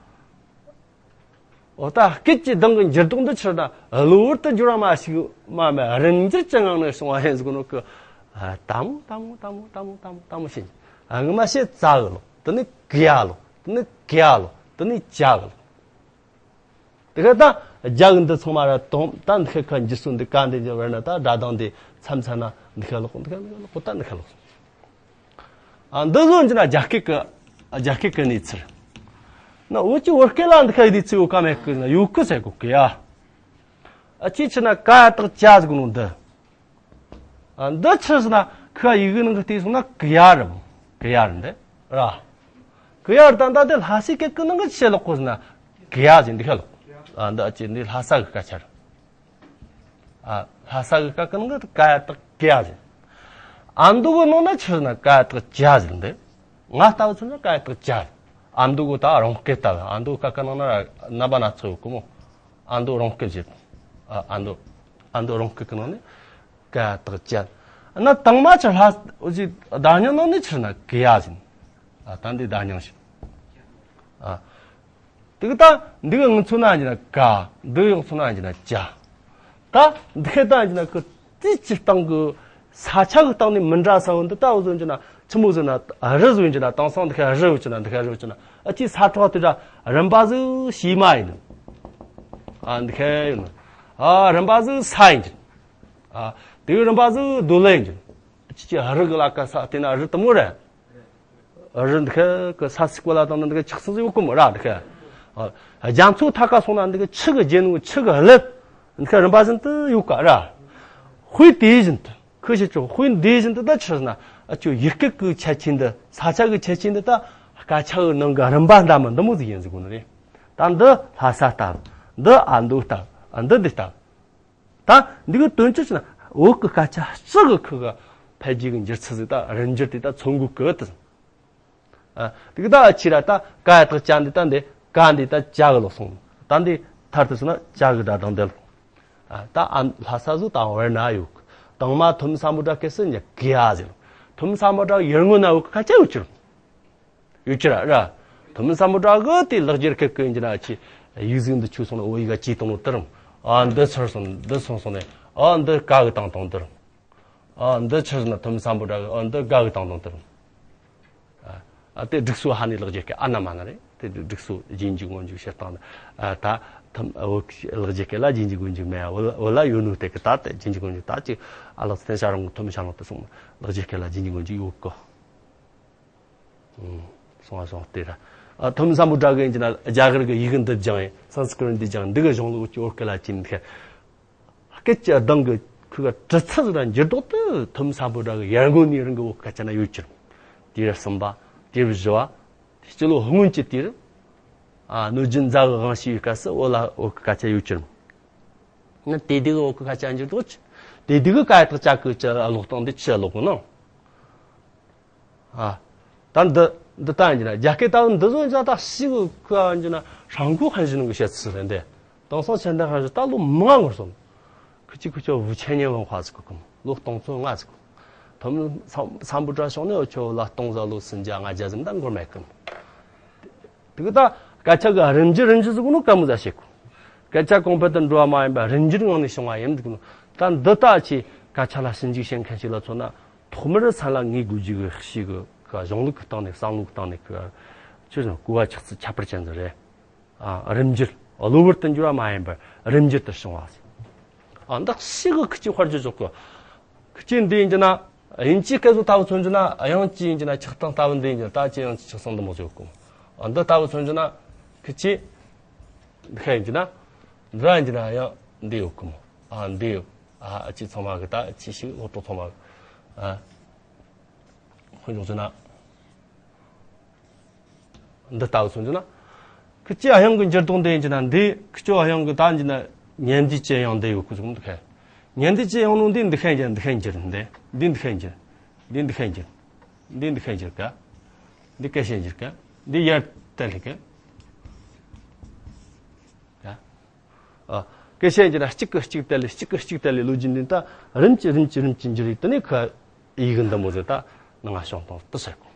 འོ་ད་སྐད་ཀྱི་གདངས་ཀྱི་འགྱུར་ལྡོག་འདི་ཆི་ན་གློ་བུར་དུ་འགྱུར་བ་མ་ཞིག་མ་མེད་རིམ་འགྱུར་གྱི་ངང་ནས་སོང་བ་ཡིན་ཟེར་གོ་ནོ་གི། ད་མོ་ད་མོ་ད་མོ་ད་མོ་ད་མོ་ད་མོ་ཞིག་སྔོན་མ་བཤད་ཙ་གི་ལོག་དེ་ནི་ཀི་ཡ་ལོག་དེ་ནི་ཀི་ཡ་ལོག་དེ་ནི་ཅ་གི་ལོག་དེ་ཁ་ད་རྒྱ་གི་འདི་ཚང་མ་ར་དང་ད་འདི་ཁ་ཁ་འགྱུར་སོང་། འདི་ཀ་འདི་འགྱུར་བ་ན་ད་སྒྲ་གདངས་འདི་མཚམས་མཚམས་ན་འདི་ཁ་ལོག་འདི་ཁ་ལོག་ད་འདི་ཁ་ལོག་ཨ་འདི་ཚོ་འདི་ན་རྒྱ་སྐད་ཀྱི་རྒྱ་སྐད་ཀྱི་གནས་ཚུལ། ན་འུ་ཅི་བོད་སྐད་ལ་འདི་ཁ་གནས་ཚུལ་ཡོད་ཀ་མེད་ཀི་ན་ཡོད་ཀི་ཟེར་གོ་ཀི་ཡ། ཨ་ཅི་ཆི་ན་ཀ་ཡ་བཏགས་ཅ་ཟེར་གོ་ནོ་འདི། ཨ་འདི་ཆི་ཟེར་ན་ཁ་ཡི་གེ་ནང་གི་བལྟས་སོང་ན་ཀི་ཡ་རེད། ཀི་ཡ་རེད་འདི་ར། ཀི་ཡ་རེད་ད་ད་འདི་ལྷ་སའི་སྐད་ཀྱི་ནང་གི་ཆི་ལོག་གོ་ཟེར་ན་ཀི་ཡ་ཟེར་འདི་ཁ་ལོག་ཨ་འདི་ཨ་ཅི་འདི་ལྷ་ས་གི་སྐད་ཆ་རེད། ཨ་ལྷ་ས་གི་སྐད་ཀྱི་ནང་གི་ཀ་ཡ་བཏགས་ཀི་ཡ་ཟེར། ཨ་མདོ་གི་ནང་ན་ཆི་ཟེར་ན་ཀ་ཡ་བཏགས་ཅ་ཟེར་འདི། ང་ལྟ་བུ་ཚོ་ན་ཀ་ཡ་བཏགས་ཅ་ཟེར། ཨ་མདོ་གི་ད་རང་སྐད་ལྟ་བུ་ཨ་མདོ་སྐད་ཀྱི་ནང་ན་རྣམ་པ་སྣ་ཚོགས་ཡོད་གི་མོ། ཨ་མདོ་རང་སྐད་བྱེད། ཨ་ཨ་མདོ་ཨ་མདོ་རང་སྐད་ཀྱི་ནང་ནས་ཀ་ཡ་བཏགས་ཅ། ན་དང་མ་ཆི་ལྷ་འུ་ཅི་བརྡ་རྙིང་ནང་ནས་ཆི་ཟེར་ན་ཀི་ཡ་ཟེར། ཨ་ད་འདི་བརྡ་རྙིང་ཞིག་ཨ། དེ་གི་ད་འདི་གི་ངི་ཚོ་ན་ཡིན་ན་ཀ། འདི་གི་ཡོང་ཚོ་ན་ཡིན་ན་ཅ། ད་འདི་ཁའི་ད་ཡིན་ན་ཀི་ཏི་ཅི་སྟེང་གི་ས་ཆ་གི་སྟེང་ནས་མི་འདྲ་ས་བོ་འདི་ལྟ་བུ་ཟོ་ཡིན་ན་ཆི་མོ་ཟོ་ན་རི་ཟོ་ཡིན་ན་དེང་སང་འདི་ཁའི་རི་ཡོད་ཅི་ན་འདི་ཁའི་རི་ཡོད་ཅི་ན་ཨ་ཅི་ས་ཁྲ་དེ་འདྲ་རིམ་པ་ཟིག་ཤི་མ་ཡིན། ཨ་འདི་ཁའི་ཡོད་ན་ཨ་རིམ་པ་ཟིག་ས་ཡིན་ཅི། ཨ་དེ་གི་རིམ་པ་ཟིག་རྡོ་ལེ་ཡིན་ཅི། ཨ་ཅི་ཅི་རི་གི་ལ་ཀ་ས་དེ་ན་རི་དེ་མོ་རེད། རི་འདི་ཁ་གི་ས་སིག་པ་ལ་དང་ནི་འདི་ཁ་ཆགས་སུ་ཡོད་གི་མོ་ར་འདི་ཁ། རྒྱ་མཚོ་མཐའ་ཀ་སོང་ན་འདི་ཁ་ཆུ་གི་རྒྱན་ནི་ཆུ་གི་ཀླད་འདི་ཁ་རིམ་པ་བཞིན་དུ་ཡོད་ཀ་ར། དཔེ་དེ་བཞིན་དུ་ཁོས་བཤད་ཆོག་དཔེ་འདི་བཞིན་དུ་ད་ཆི་ཟེར་ན་ཨ་ཅོ་ཡུལ་སྐད་ཀྱི་ཁྱད་ཆོས་འདི་ས་ཆ་གི་ཁྱད་ཆོས་འདི་ད་སྐད་ཆ་གི་ནང་གི་རིམ་པ་འདྲ་མི་འདི་མོ་ཟིག་ཡིན་ཟིག་གོ་ནི་རེད། ད་འདི་ལྷ་ས་ལྟ་བུ། འདི་ཨ་མདོ་ལྟ་བུ། ཨ། འདི་འདི་ལྟ། ད་འདི་གི་དོན་ཅི་ཞིག་ན་བོད་གི་སྐད་ཆ་སྤྱི་གི་ཁུ་གི་ཕལ་ཆེར་གི་འགྱུར་ཚུལ་ཟིག་ད་རིམ་འགྱུར་དེ་ད་མཚོན་དགོས་གི་དེ། ཨ། དེ་གི་ད་ཨ་ཆི་ར་ད་ཀ་ཡ་བཏགས་ཀྱ་འདི་ད་འདི་ཀ་འདི་ད་ཀྱ་གི་ལོག་སོང་། ད་འདི་མཐར་དུ་སོང་ན་ཀྱ་གི་སྒྲ་དང་ལྡན། ཨ། ད་ཨ་ལྷ་ས་ཟོ་ད་བར་ན་ཡོད་གི། དང་མ་ཐོན་སམ་བྷོ་ཊ་སྐད་སུ་ཉ་གི་ཡ་ཟེར། ཐོན་སམ་བྷོ་ཊ་ཡར་ངོ་ན་ཡོད་གི་ཁ་ཆ་ཡོད་ཀྱི་རེད། ཡོད་ཀྱི་ར་ར། ཐོན་སམ་བྷོ་ཊ་གི་དེ་ལེགས་སྦྱར་སྐད་གི་ཡིན་གྱི་ན་ཆི་ཡིག་གཟུགས་འདི་ཆུ་སོང་ན་འོ་ཡི་ག་ཅི་བཏང་ནོ་དེ་རུང་། ཨ། འདི་ཚུར་སོང་འདི་སོང་སོང་ནས། ཨ། འདི་ཀ་གི་བཏང་བཏང་དེ་རུང་། ཨ། འདི་ཆི་ཟེར་ན་ཐོན་སམ་བྷོ་ཊ་གི། ཨ། འདི་ག་གི་བཏང་བཏང་དེ་རུང་། ཨ། ཨ། དེ་སྒྲིག་སྲོལ་ཧ་ནི་ལེགས་སྦྱར་སྐད་ཨ་ན་མ་ན་རེད། དེ་སྒྲིག་སྲོལ་རྗེས་འཇུག་སྔོན་འཇུག་བྱེད་སྟངས་ནི། ཨ། ད་ཐོན་བོད་ལེགས་སྦྱར་སྐད་ལ་རྗེས་འཇུག་སྔོན་འཇུག་མེད། བོད་ལ་བོད་ལ་ཡོད་ནོ་དེ་གི་ད་དེ་རྗེས་འཇུག་སྔོན་འཇུག་ད་ཅིག་ཨ་ལགས་སེ་ཤ་རང་གི་ཐོན་ཤ་རང་དུ་སོང་། ལེགས་སྦྱར་སྐད་ལ་རྗེས་འཇུག་སྔོན་འཇུག་ཡོད་གི། སོང་བ་སོང་སྟེ་ར། ཨ། ཐོན་སམ་བྷོ་ཊ་གི་ཡིན་གྱི་ན་རྒྱ་གར་གི་ཡི་གེ་འདི་སྦྱངས་ཡིན། སན་སི་ཀྲི་ཏ་འདི་སྦྱངས་འདི་གི་གཞུང་ལུགས་ཀྱི་བོད་སྐད་ལ་ཅི་འདི་ཁ། སྐད་ཀྱི་གདངས་ཀྱི་ཁུ་ག་གྲུ་ཚུལ་ར་འགྱུར་ལྡོག་དེ་ཐོན་སམ་བྷོ་ཊ་གི་ཡར་ངོ་ནས་རང་གི་བོད་སྐད་ཆ་ན་ཡོད་ཀྱི་རེད། དེ་རུ་གསུམ་པ། དེ་རུ་བཞི་བ། སྤྱི་ལོ་སྔོན་གྱི་དུས་རུ། ཨ། གནོད་སྦྱིན་རྫ་གི་དབང་ཞེས་པའི་སྐབས་སུ་བོད་ལ་བོད་ཀྱི་སྐད་ཆ་ཡོད་ཀྱི་རེད། ན་དེ་དུས་ཀྱི་བོད་ཀྱི་སྐད་ཆ་འགྱུར་ལྡོག་ཆི། དེ་དུས་ཀྱི་ཀ་ཡ་བཏགས་ཀྱ་གི་ཀྱི་ཀློག་སྟངས་དེ་ཆི་ཀློག་གི་ན། ཨ། ད་འདི་འདི་ལྟ་ཡིན་གྱི་ན་རྒྱ་སྐད་ལྟ་བུ་འདི་ཚོ་ཡིན་ན་ད་ཞིག་གི་ཁུ་ཡིན་གྱི་ན་ཧྲང་གོ་ཧན་ཞིན་གི་བཤད་ཚུལ་རེད་འདི། དེང་སང་ཆན་ཏན་ཧན་ཞིན་ད་ལོ་མང་ང་འགོར་སོང་། ཁི་ཅི་ཁི་ཆོ་ཝུ་ཆེན་ཉེ་ཝང་ཧྭ་ཟིག་གི་ཀུམ་ལོ་སྟོང་ཚོ་ལྔ་ཟིག་གི། ཐོམ་སམ་སམ་བྷོ་ཊ་ཤོང་ནས་འུ་ཆོ་ལ་སྟོང་ཟ་ལོ་སུན་ཇ་ལྔ་བརྒྱ་ཟིན་ད་འགོར་མེད་ཀུམ། དེ་གི་ད་སྐད་ཆ་གི་རིམ་གྱིས་རིམ་གྱིས་ཟེར་གོ་ནོ་ག་མོ་ཟ་བྱེད་གོ། སྐད་ཆ་གོང་འཕེལ་དུ་འགྲོ་བ་མ་ཡིན་པར་རིམ་གྱིས་ངང་ནས་བྱུང་བ་ཡིན་ཟེར་གོ་ནོ། ད་འདི་ལྟ་ཅི་སྐད་ཆ་ལ་ཞིབ་འཇུག་བྱེད་མཁན་ཞིག་ལ་མཚོན་ན་ཐོག་མར་སེམས་ལ་ངེས་དགོས་རྒྱུ་གི་ཤིག་གི་གཞུང་ལུགས་ཀྱི་སྟེང་ནས་བསམ་བློ་གི་སྟེང་ནས་གི་ཆོས་སམ་གོ་བ་ཆགས་ཚུལ་ཁྱད་པར་ཅན་ཟིག་རེད། ཨ། རིམ་གྱིས་གློ་བུར་དུ་འགྱུར་བ་མ་ཡིན་པར་རིམ་གྱིས་དུ་བྱུང་བ་ཟེར། ཨ། འདི་ཞིག་གི་ཁི་ཅི་དཔེར་བརྗོད་ཆོག་གི། ཁི་ཅི་འདི་ཡིན་གྱི་ན། དབྱིན་ཇིའི་སྐད་བཟོ་ལྟ་བུ་མཚོན་རྒྱུ་ན་དབྱངས་ཅི་ཡིན་གྱི་ན་ཆགས་སྟངས་ལྟ་བུ་འདི་ཡིན་གྱི་ན་ད་ཅི་དབྱངས་ཅི་ཆགས་སྟངས་འདི་མོ་ཟིག་ཡོད་གི། ཨ། འདི་ལྟ་བུ་མཚོན་རྒྱུ་ན་ཁི་ཅི། འདི་ཁ་ཡིན་གྱི་ན། འདི་ར་ཡིན་གྱི་ན་དབྱངས་འདི་ཡོད་གི་མོ། ཨ། འདི་ཡོད། ཨ། ཨ་ཅི་ཚང་མ་གི་ད་ཅི་ཞིག་ལོ་ཏོག་ཚང་མ་གི། ཨ། དཔེར་བརྗོད་བྱས་ན། འདི་ལྟ་བུ་མཚོན་རྒྱུ་ན། ཁི་ཅི་དབྱངས་ཀྱི་འགྱུར་ལྡོག་འདི་ཡིན་གྱི་ན་འདི་ཁི་ཅོ་དབྱངས་ཀྱི་ད་ཡིན་གྱི་ན་ཉེ་འདི་ཅི་དབྱངས་འདི་ཡོད་གི་ཟེར་གོ་ནོ་འདི་ཁ། ཉེ་འདི་ཅི་དབྱངས་ནོ་འདི་འདི་ཁ་འགྱུར་འདི་ཁ་འགྱུར་འདི་འདི་འདི་ཁ་འགྱུར་འདི་འདི་ཁ་འགྱུར་འདི་འདི་ཁ་འགྱུར་ག། འདི་སྐད་ཤད་འགྱུར་ག། འདི་ཡར་དེད་ལྷི་ག། ག། ཨ། སྐད་ཤད་འགྱུར་ན་གཅིག་གི་གཅིག་དེད་ལྷི་གཅིག་གི་གཅིག་དེད་ལྷི་ལོ་རྒྱུས་འདི་ད་རིམ་གྱིས་རིམ་གྱིས་རིམ་གྱིས་འགྱུར་ཡིན་དེ་ནས་ཁ་ཡི་གེ་འདི་མོ་ཟིག་ད་ནང་ང་བྱུང་སྟངས་དེ་ཟེར་གོ།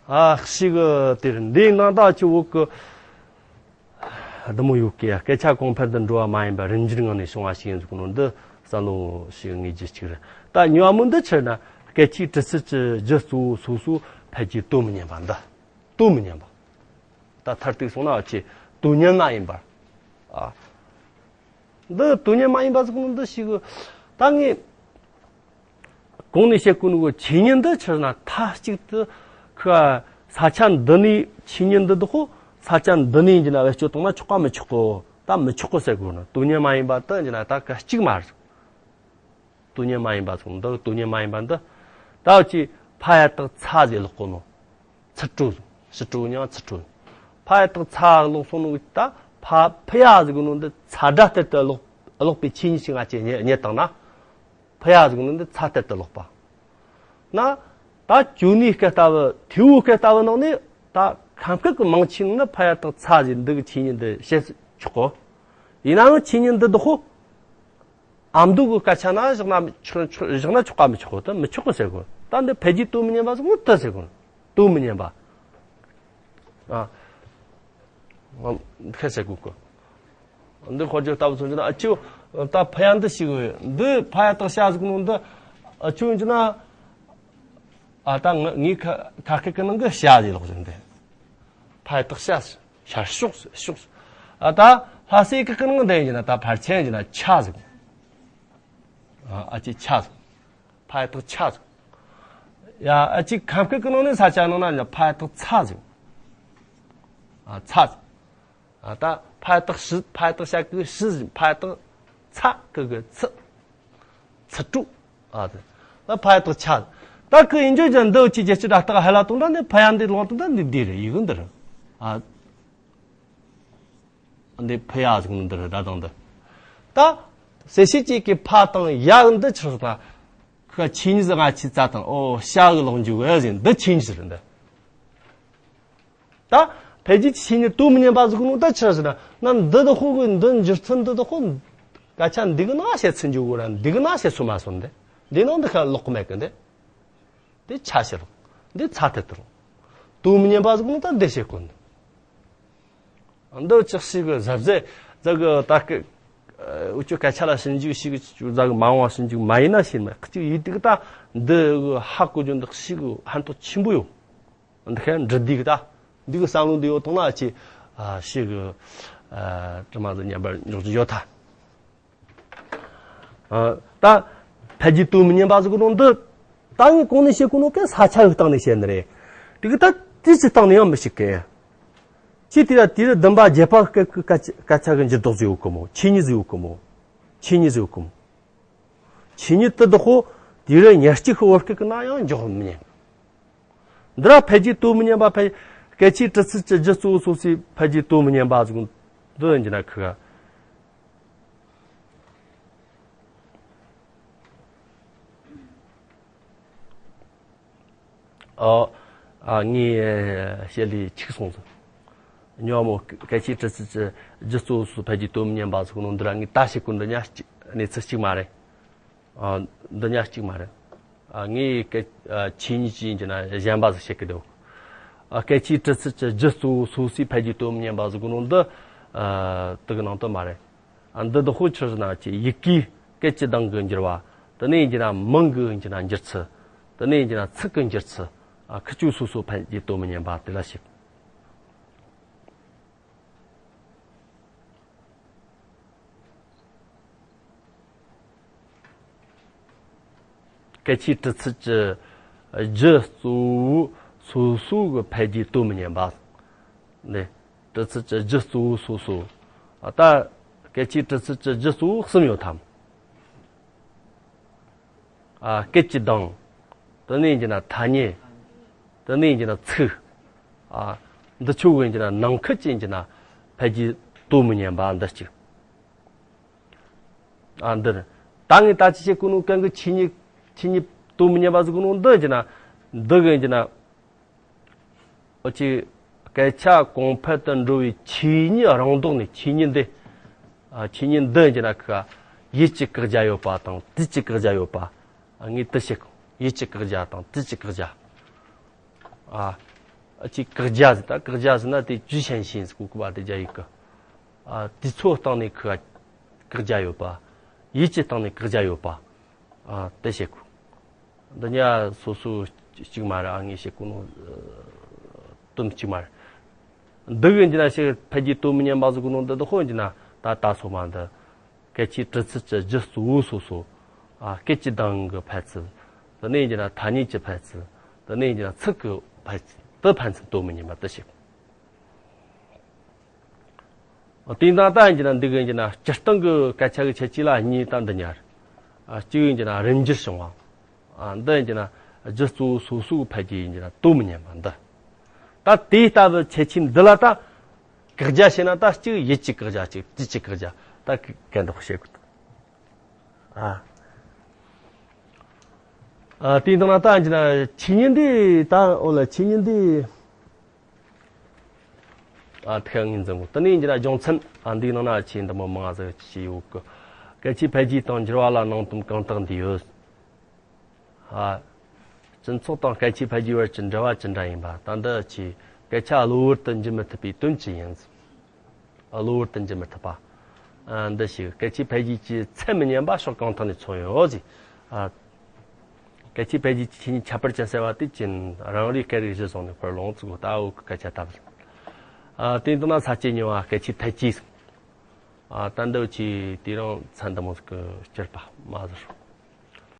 ཨ། ཞིག་གི་དེར་འདིའི་ནང་ད་ཆུ་བོ་གི་འདི་མོ་ཡོད་ཀི། སྐད་ཆ་གོང་འཕེལ་དུ་འགྲོ་བ་མ་ཡིན་པར་རིམ་གྱིས་ངང་ནས་བྱུང་བ་ཞིག་ཡིན་ཟེར་གོ་ནོ་འདི་བསམ་བློ་ཞིག་ངེས་རྒྱུ་གཅིག་རེད། ད་གཉིས་པ་མོ་འདི་ཕྱིར་ན་སྐད་ཆའི་གྲུ་ཚུལ་གྱི་རྒྱུ་གཙོ་བོ་སོ་སོ་ཕལ་ཆེར་དོན་མི་མཉམ་པ་འདི། དོན་མི་མཉམ་པ། ད་མཐར་གཏུགས་སོང་ན་ཆེ་དོན་མཉམ་མ་ཡིན་པར། ཨ། འདི་དོན་མཉམ་མ་ཡིན་པ་ཟེར་གོ་ནོ་འདི་ཞིག་གི། ད་ངས་གོང་ནས་བཤད་གོ་ནོ་གི་ཆོས་ཉིད་འདི་ཕྱིར་ན་མཐའ་གཅིག་ཏུ་ཁ་ས་ཆ་འདི་ནས་ཆོས་ཉིད་འདི་དག་ས་ཆ་འདི་ནས་ཡིན་གྱི་ན་བེད་སྤྱོད་བཏང་ན་ཆོག་ག་མི་ཆོག་གོ། ད་མི་ཆོག་གོ་ཟེར་གོ་ནོ། དོན་མཉམ་མ་ཡིན་པ་དེ་ཡིན་གྱི་ན་ད་ག་གཅིག་མ་རེད། དོན་མཉམ་མ་ཡིན་པ་ཚོ་འདི་དོན་མཉམ་མ་ཡིན་པ་འདི། ད་ཅི་ཕ་ཡ་བཏགས་ཚ་ཟེར་ཀློག་གོ་ནོ། ཚུ་ཀྲུ། སི་ཀྲུ་མྱང་ཚུ་ཀྲུ། ཕ་ཡ་བཏགས་ཚ་ཀློག་སོང་ནོ་ད་ཕ་ཕ་ཡ་ཟེར་གོ་ནོ་འདི་ཚ་སྒྲ་ལྟར་དུ་ཀློག་ཀློག་པའི་ཆོས་ཉིད་ཅིག་ང་ཅི་རྙེད་རྙེད་བཏང་ན། ཕ་ཡ་ཟེར་གོ་ནོ་འདི་ཚ་ལྟར་དུ་ཀློག་པ། ན། ད་ཅོ་ནེའི་སྐད་ལྟ་བུ་ཐེའུ་སྐད་ལྟ་བུ་ནང་ནས་ད་ཁམས་སྐད་ཀྱི་མང་ཆེ་ནང་ན་ཕ་ཡ་བཏགས་ཚ་ཟེར་འདི་གི་ཆོས་ཉིད་འདི་བཤད་ཆོག་གོ། ཡིན་ནའང་ཆོས་ཉིད་འདི་དག་གོ། ཨ་མདོ་གི་སྐད་ཆ་ན་བཞག་ན་ཆོག་ཆོག་བཞག་ན་ཆོག་ག་མི་ཆོག་གོ། ད་མི་ཆོག་གོ་ཟེར་གོ། ད་འདི་ཕལ་ཆེར་དོན་མི་མཉམ་པ་ཟེར་གོ་ད་ཟེར་གོ། དོན་མི་མཉམ་པ། ཨ། ཁ་ཟེར་གོ་གོ། འདི་འཁོར་རྒྱུ་ལྟ་བུ་མཚོན་རྒྱུ་ན་ཨ་ཅོ། ད་ཕ་ཡ་འདི་ཞིག་ཡོད། འདི་ཕ་ཡ་བཏགས་ཤ་ཟེར་གོ་ནོ་འདི་ཨ་ཅོ་ཡིན་རྒྱུ་ན། ཨ། ད་ངི་ངི་ཁ་ཁ་སྐད་ཀྱི་ནང་གི་ཤ་ཟེར་ལོག་ཟེར་འདི། ཕ་ཡ་བཏགས་ཤ། ཤར་ཕྱོགས་ཕྱོགས། ཨ། ད་ལྷ་སའི་སྐད་ཀྱི་ནང་འདི་ཡིན་ན་ད་ཕལ་ཆེར་ཡིན་ན་ཆ་ཟིག། ཨ། ཨ་ཅེ་ཆ་ཟིག། ཕ་ཡ་བཏགས་ཆ་ཟིག། ཡ། ཨ་ཅེ་ཁམས་སྐད་ཀྱི་ནང་ནས་ས་ཆ་ནང་ན་ཡིན་ན་ཕ་ཡ་བཏགས་ཚ་ཟིག། ཨ། ཚ་ཟིག། ཨ། ད་ཕ་ཡ་བཏགས་ཤི། ཕ་ཡ་བཏགས་ཤ་གི་ཤི་ཟིག། ཕ་ཡ་བཏགས་ཚ་གི་གི་ཚི། ཚི་ཀྲུ། ཨ། ད་ཕ་ཡ་བཏགས་ཆ་ཟིག། ད་གི་ཡིན་རྒྱུ་ཅན་འདི་ཆི་རྒྱལ་སྤྱི་སྒྲ་རྟགས་ཧ་ལ་དང་འདྲ་ནི་ཕ་ཡ་འདི་ལོང་དང་འདྲ་ནི་འདི་རེད། ཡི་གུ་འདི་རེད། ཨ། འདི་ཕ་ཡ་ཟེར་གོ་ནོ་འདི་རེད། ད་དང་འདི། ད་གསལ་བྱེད་ཅིག་གི་ཕ་དང་ཡ་འདི་ཆི་ཟེར་ན། ཁ་ཆོས་ཉིད་ཟེར། ང་ཆོས་ཙ་དང་། ཨོ་ཤ་གི་ལོག་འཇུག་གི་ཟེར། འདི་ཆོས་ཉིད་ཟེར་འདི། ད་ཕལ་ཆེར་ཆོས་ཉིད་དོན་མི་མཉམ་པ་ཟེར་གོ་ནོ་ད་ཆི་ཟེར་ན། ན་འདི་དང་ཁོ་གི་འདི་འགྱུར་ཚུལ་འདི་དང་ཁོ། སྐད་ཆ་འདི་གི་ནང་བཤད་ཚུལ་འཇུག་གོ་ར། འདི་གི་ནང་བཤད་ཚུལ་མ་སོང་འདི། འདི་ནང་འདི་ཁ་ལོག་གི་མེད་གི་འདི། འདི་ཆ་ཤས་རུང་། འདི་ཚ་ཐལ་དུ་རུང་། དོན་མི་མཉམ་པ་ཟེར་གོ་ནོ་ད་འདི་བཤད་གོ་ནི། འདི་ཅི་ཞིག་གི་གཟབ་གཟབ་ཟ་གི་ད་གི། འུ་ཅོ་སྐད་ཆ་ལ་ཞིབ་འཇུག་ཞིག་ཟ་གི་མ་འོངས་པ་ཞིབ་འཇུག་མ་ཡིན་ན་ཤེས་མ་གཅིག་ཡིན་དུས་ད་འདི་ཧ་གོ་རྒྱུ་འདི་ཞིག་ཕན་ཐོགས་ཆེན་པོ་ཡོད། འདི་ཁ་འདྲི་འདི་གི་ད་འདི་གི་བསམ་བློ་འདི་ཡོད་ཐོག་ན་ཅི་ཞིག་གི་དྲི་མ་འདི་མཉམ་པར་འཇོག་རྒྱུ་ཡོད་ཐལ། ད་ཕལ་ཆེར་དོན་མི་མཉམ་པ་ཟེར་གོ་ནོ་འདི། ད་ངས་གོང་ནས་བཤད་གོ་ནོ་གན་ས་ཆ་གི་སྟེང་ནས་བཤད་ནི་རེད། དེ་གི་ད་དུས་ཀྱི་སྟེང་ནས་ཡང་མི་ཤེས་གི། ཅི་དེ་ལ་དུས་རབས་བདུན་པ་བརྒྱད་པ་སྐད་སྐད་ཆ་གི་འགྱུར་ལྡོག་ཟིག་ཡོད་གི་མོ། ཆོས་ཉིད་ཟིག་ཡོད་གི་མོ། ཆོས་ཉིད་ཟིག་ཡོད་གི་མོ། ཆོས་ཉིད་དེ་དག་ཁོ་དུས་རབས་ཉེར་གཅིག་གི་བོད་སྐད་གི་ནང་ཡང་འཇོག་མི་ཉན། འདི་ར་ཕལ་ཆེར་དོན་མི་མཉམ་པ་ཕལ། སྐད་ཆའི་གྲུབ་ཚུལ་གྱི་རྒྱུ་གཙོ་བོ་སོ་སོའི་ཕལ་ཆེར་དོན་མི་མཉམ་པ་ཟེར་གོ་འདི་ཡིན་གྱི་ན་ཁི་ག་ཨོ། ཨ། ངས་བཤད་ལས་འཕྱུགས་སོང་ཟིག་ཉོ་མོ་སྐད་ཆའི་གྲུབ་ཚུལ་གྱི་རྒྱུ་གཙོ་བོ་སོ་ཕལ་ཆེར་དོན་མི་མཉམ་པ་ཟེར་གོ་ནོ་འདི་ར་ངས་ད་བཤད་གོ་འདི་ཉག་གཅིག་གནས་ཚུལ་གཅིག་མ་རེད། ཨ། འདི་ཉག་གཅིག་མ་རེད། ཨ། ངས་སྐད་ཆོས་ཉིད་ཅིག་ཡིན་གྱི་ན་གཞན་པ་ཟིག་བཤད་གི་འདུག་ཨ། སྐད་ཆའི་གྲུབ་ཚུལ་གྱི་རྒྱུ་གཙོ་བོ་སོ་སོའི་ཕལ་ཆེར་དོན་མི་མཉམ་པ་ཟེར་གོ་ནོ་འདི། ཨ། དེ་གི་ནང་དུ་མ་རེད། ཨ། འདི་དག་ཁོ་ཆི་ཟེར་ན་ཅི་ཡི་གེའི་སྐད་ཀྱི་གདངས་ཀྱི་འགྱུར་བ། དེ་ནས་ཡིན་གྱི་ན་མིང་གི་ཡིན་གྱི་ན་འགྱུར་ཚུལ། དེ་ནས་ཡིན་གྱི་ན་ཚིག་གི་འགྱུར་ཚུལ། ཨ། ཁི་ཆོ་སོ་སོ་ཕལ་ཆེར་དོན་མི་མཉམ་པ་དེ་ལ་བཤད། སྐད་ཆའི་གྲུབ་ཚུལ་གྱི་རྒྱུ་གཙོ་བོ་སོ་སོ་གི་ཕལ་ཆེར་དོན་མི་མཉམ་པ། ནས། གྲུབ་ཚུལ་གྱི་རྒྱུ་གཙོ་བོ་སོ་སོ། ཨ། ད་སྐད་ཆའི་གྲུབ་ཚུལ་གྱི་རྒྱུ་གཙོ་བོ་གསུམ་ཡོད་དམ། ཨ། སྐད་ཀྱི་གདངས། དེ་ནས་ཡིན་གྱི་ན་ཐ་སྙད། དེ་ནས་ཡིན་གྱི་ན་ཚིག་ཨ། འདི་ཆོ་གི་ཡིན་གྱི་ན་ནང་ཁུལ་གྱི་ཡིན་གྱི་ན་ཕལ་ཆེར་དོན་མི་མཉམ་པ་འདི་གཅིག་ཨ། འདི་རེད། ད་ངས་ད་ཅི་བཤད་གོ་ནོ་གན་གི་ཆོས་ཉིད། ཆོས་ཉིད་དོན་མི་མཉམ་པ་ཟེར་གོ་ནོ་འདི་ཡིན་གྱི་ན། འདི་གི་ཡིན་གྱི་ན། འོ་ཅི། སྐད་ཆ་གོང་འཕེལ་དུ་འགྲོ་བའི་ཆོས་ཉིད་རང་ལྡོག་ནས་ཆོས་ཉིད་འདི། ཨ། ཆོས་ཉིད་འདི་ཡིན་གྱི་ན་ཁི་ག་ཡུལ་གྱི་བཀག་རྒྱ་ཡོད་པ་དང་དུས་ཀྱི་བཀག་རྒྱ་ཡོད་པ། ཨ། ངས་དེ་བཤད་གོ་ཡུལ་གྱི་བཀག་རྒྱ་དང་དུས་ཀྱི་བཀག་རྒྱ། ཨ། ཨ་ཅི་བཀག་རྒྱ་ཟེར། ད་བཀག་རྒྱ་ཟེར་ན་དེ་局限性ཟེར་གོ་གི་བ་དེ་རྒྱ་ཡིག་གི་ཨ། དུས་ཚོད་སྟེང་ནས་ཁི་ག་བཀག་རྒྱ་ཡོད་པ། ཡུལ་གྱི་སྟེང་ནས་བཀག་རྒྱ་ཡོད་པ། ཨ། དེ་བཤད་གོ་འདི་ཉག་སོ་སོ་གཅིག་མ་རེད། ཨ། ངས་བཤད་གོ་ནོ་དོན་གཅིག་མ་རེད། འདི་གི་ཡིན་གྱི་ན་ཞིག་ཕལ་ཆེར་དོན་མི་མཉམ་པ་ཟེར་གོ་ནོ་འདི་དག་ཁོ་ཡིན་གྱི་ན་ད་ད་སོ་མ་འདི། སྐད་ཆའི་གྲུབ་ཚུལ་གྱི་རྒྱུ་གཙོ་བོ་སོ་སོ། ཨ། སྐད་ཀྱི་གདངས་ཀྱི་འཕེལ་ཚུལ། དེ་ནས་ཡིན་གྱི་ན་ཐ་སྙད་ཀྱི་འཕེལ་ཚུལ། དེ་ནས་ཡིན་གྱི་ན་ཚིག་གི་འཕེལ་ཚུལ་དེ་ཕན་ཚུན་དོན་མི་མཉམ་པ་དེ་བཤད། དེའི་ནང་ད་ཡིན་གྱི་ན་འདི་གི་ཡིན་གྱི་ན་སྤྱིར་བཏང་གི་སྐད་ཆ་གི་ཁྱད་ཆོས་ལ་གཉིས་ད་འདི་ཉར། ཨ། གཅིག་ཡིན་གྱི་ན་རིམ་འགྱུར་བྱུང་བ། ཨ། འདི་ཡིན་གྱི་ན་རྒྱུ་གཙོ་བོ་སོ་སོའི་ཕལ་ཆེར་ཡིན་གྱི་ན་དོན་མི་མཉམ་པ་འདི། ད་དེའི་ལྟ་བུ་ཁྱད་ཆོས་འདི་ལ་ད་བཀག་རྒྱ་བྱས་ན་ད་གཅིག་ཡུལ་གྱི་བཀག་རྒྱ། གཅིག་དུས་ཀྱི་བཀག་རྒྱ། ད་གན་འདོགས་བྱེད་དགོས། ཨ། ཨ། དེའི་ནང་ད་ཡིན་གྱི་ན་ཆོས་ཉིད་འདི་ད་འོ་ལ་ཆོས་ཉིད་འདི། ཨ། ཐེག་ངོས་འཛིན་གོ་དེ་ནས་ཡིན་གྱི་ན་རྒྱུ་མཚན། ཨ། འདིའི་ནང་ན་ཆོས་འདི་མོ་མང་ཟིག་ཅིག་ཡོད་གི་སྐད་ཆའི་འཕེལ་རྒྱས་དང་འགྱུར་བ་ལ་ནང་དོན་གང་དག་འདུས་ཡོད། ཨ། སྤྱི་ཚོགས་དང་སྐད་ཆའི་འཕེལ་རྒྱས་བར་གྱི་འབྲེལ་བ་ཅི་འདྲ་ཡིན་པ། ད་འདི་ཆོས་སྐད་ཆ་གློ་བུར་དུ་འགྱུར་མི་ཐུབ་པའི་དོན་ཅི་ཡིན། གློ་བུར་དུ་འགྱུར་མི་ཐུབ་པ། ཨ། འདི་ཞིག་སྐད་ཆའི་འཕེལ་རྒྱས་ཀྱི་ཚད་མི་སྙན་པ་ཕྱོགས་གང་ཐད་ནས་མཚོན་ཡོད་ཟེར། ཨ། སྐད་ཆའི་འཕེལ་རྒྱས་ཀྱི་ཆོས་ཉིད་ཁྱད་པར་ཅན་ཟེར་བ་དེ་ཅི་ཡིན། རང་རེའི་སྐད་རིགས་གཞི་བཟུང་ནས་ཁོར་ལོངས་སུ་གོ་ལྟ་བུ་གི་སྐད་ཆ་ལྟ་བུ། ཨ། དེ་ཡིན་དུས་ན་ས་བཅད་གཉིས་པ་སྐད་ཆའི་འཕེལ་རྒྱས། ཨ། ད་འདི་ཆོས་དེ་རིང་ཚན་འདི་མོ་ཟིག་གི་སྤྱིར་པ་མ་ཟེར།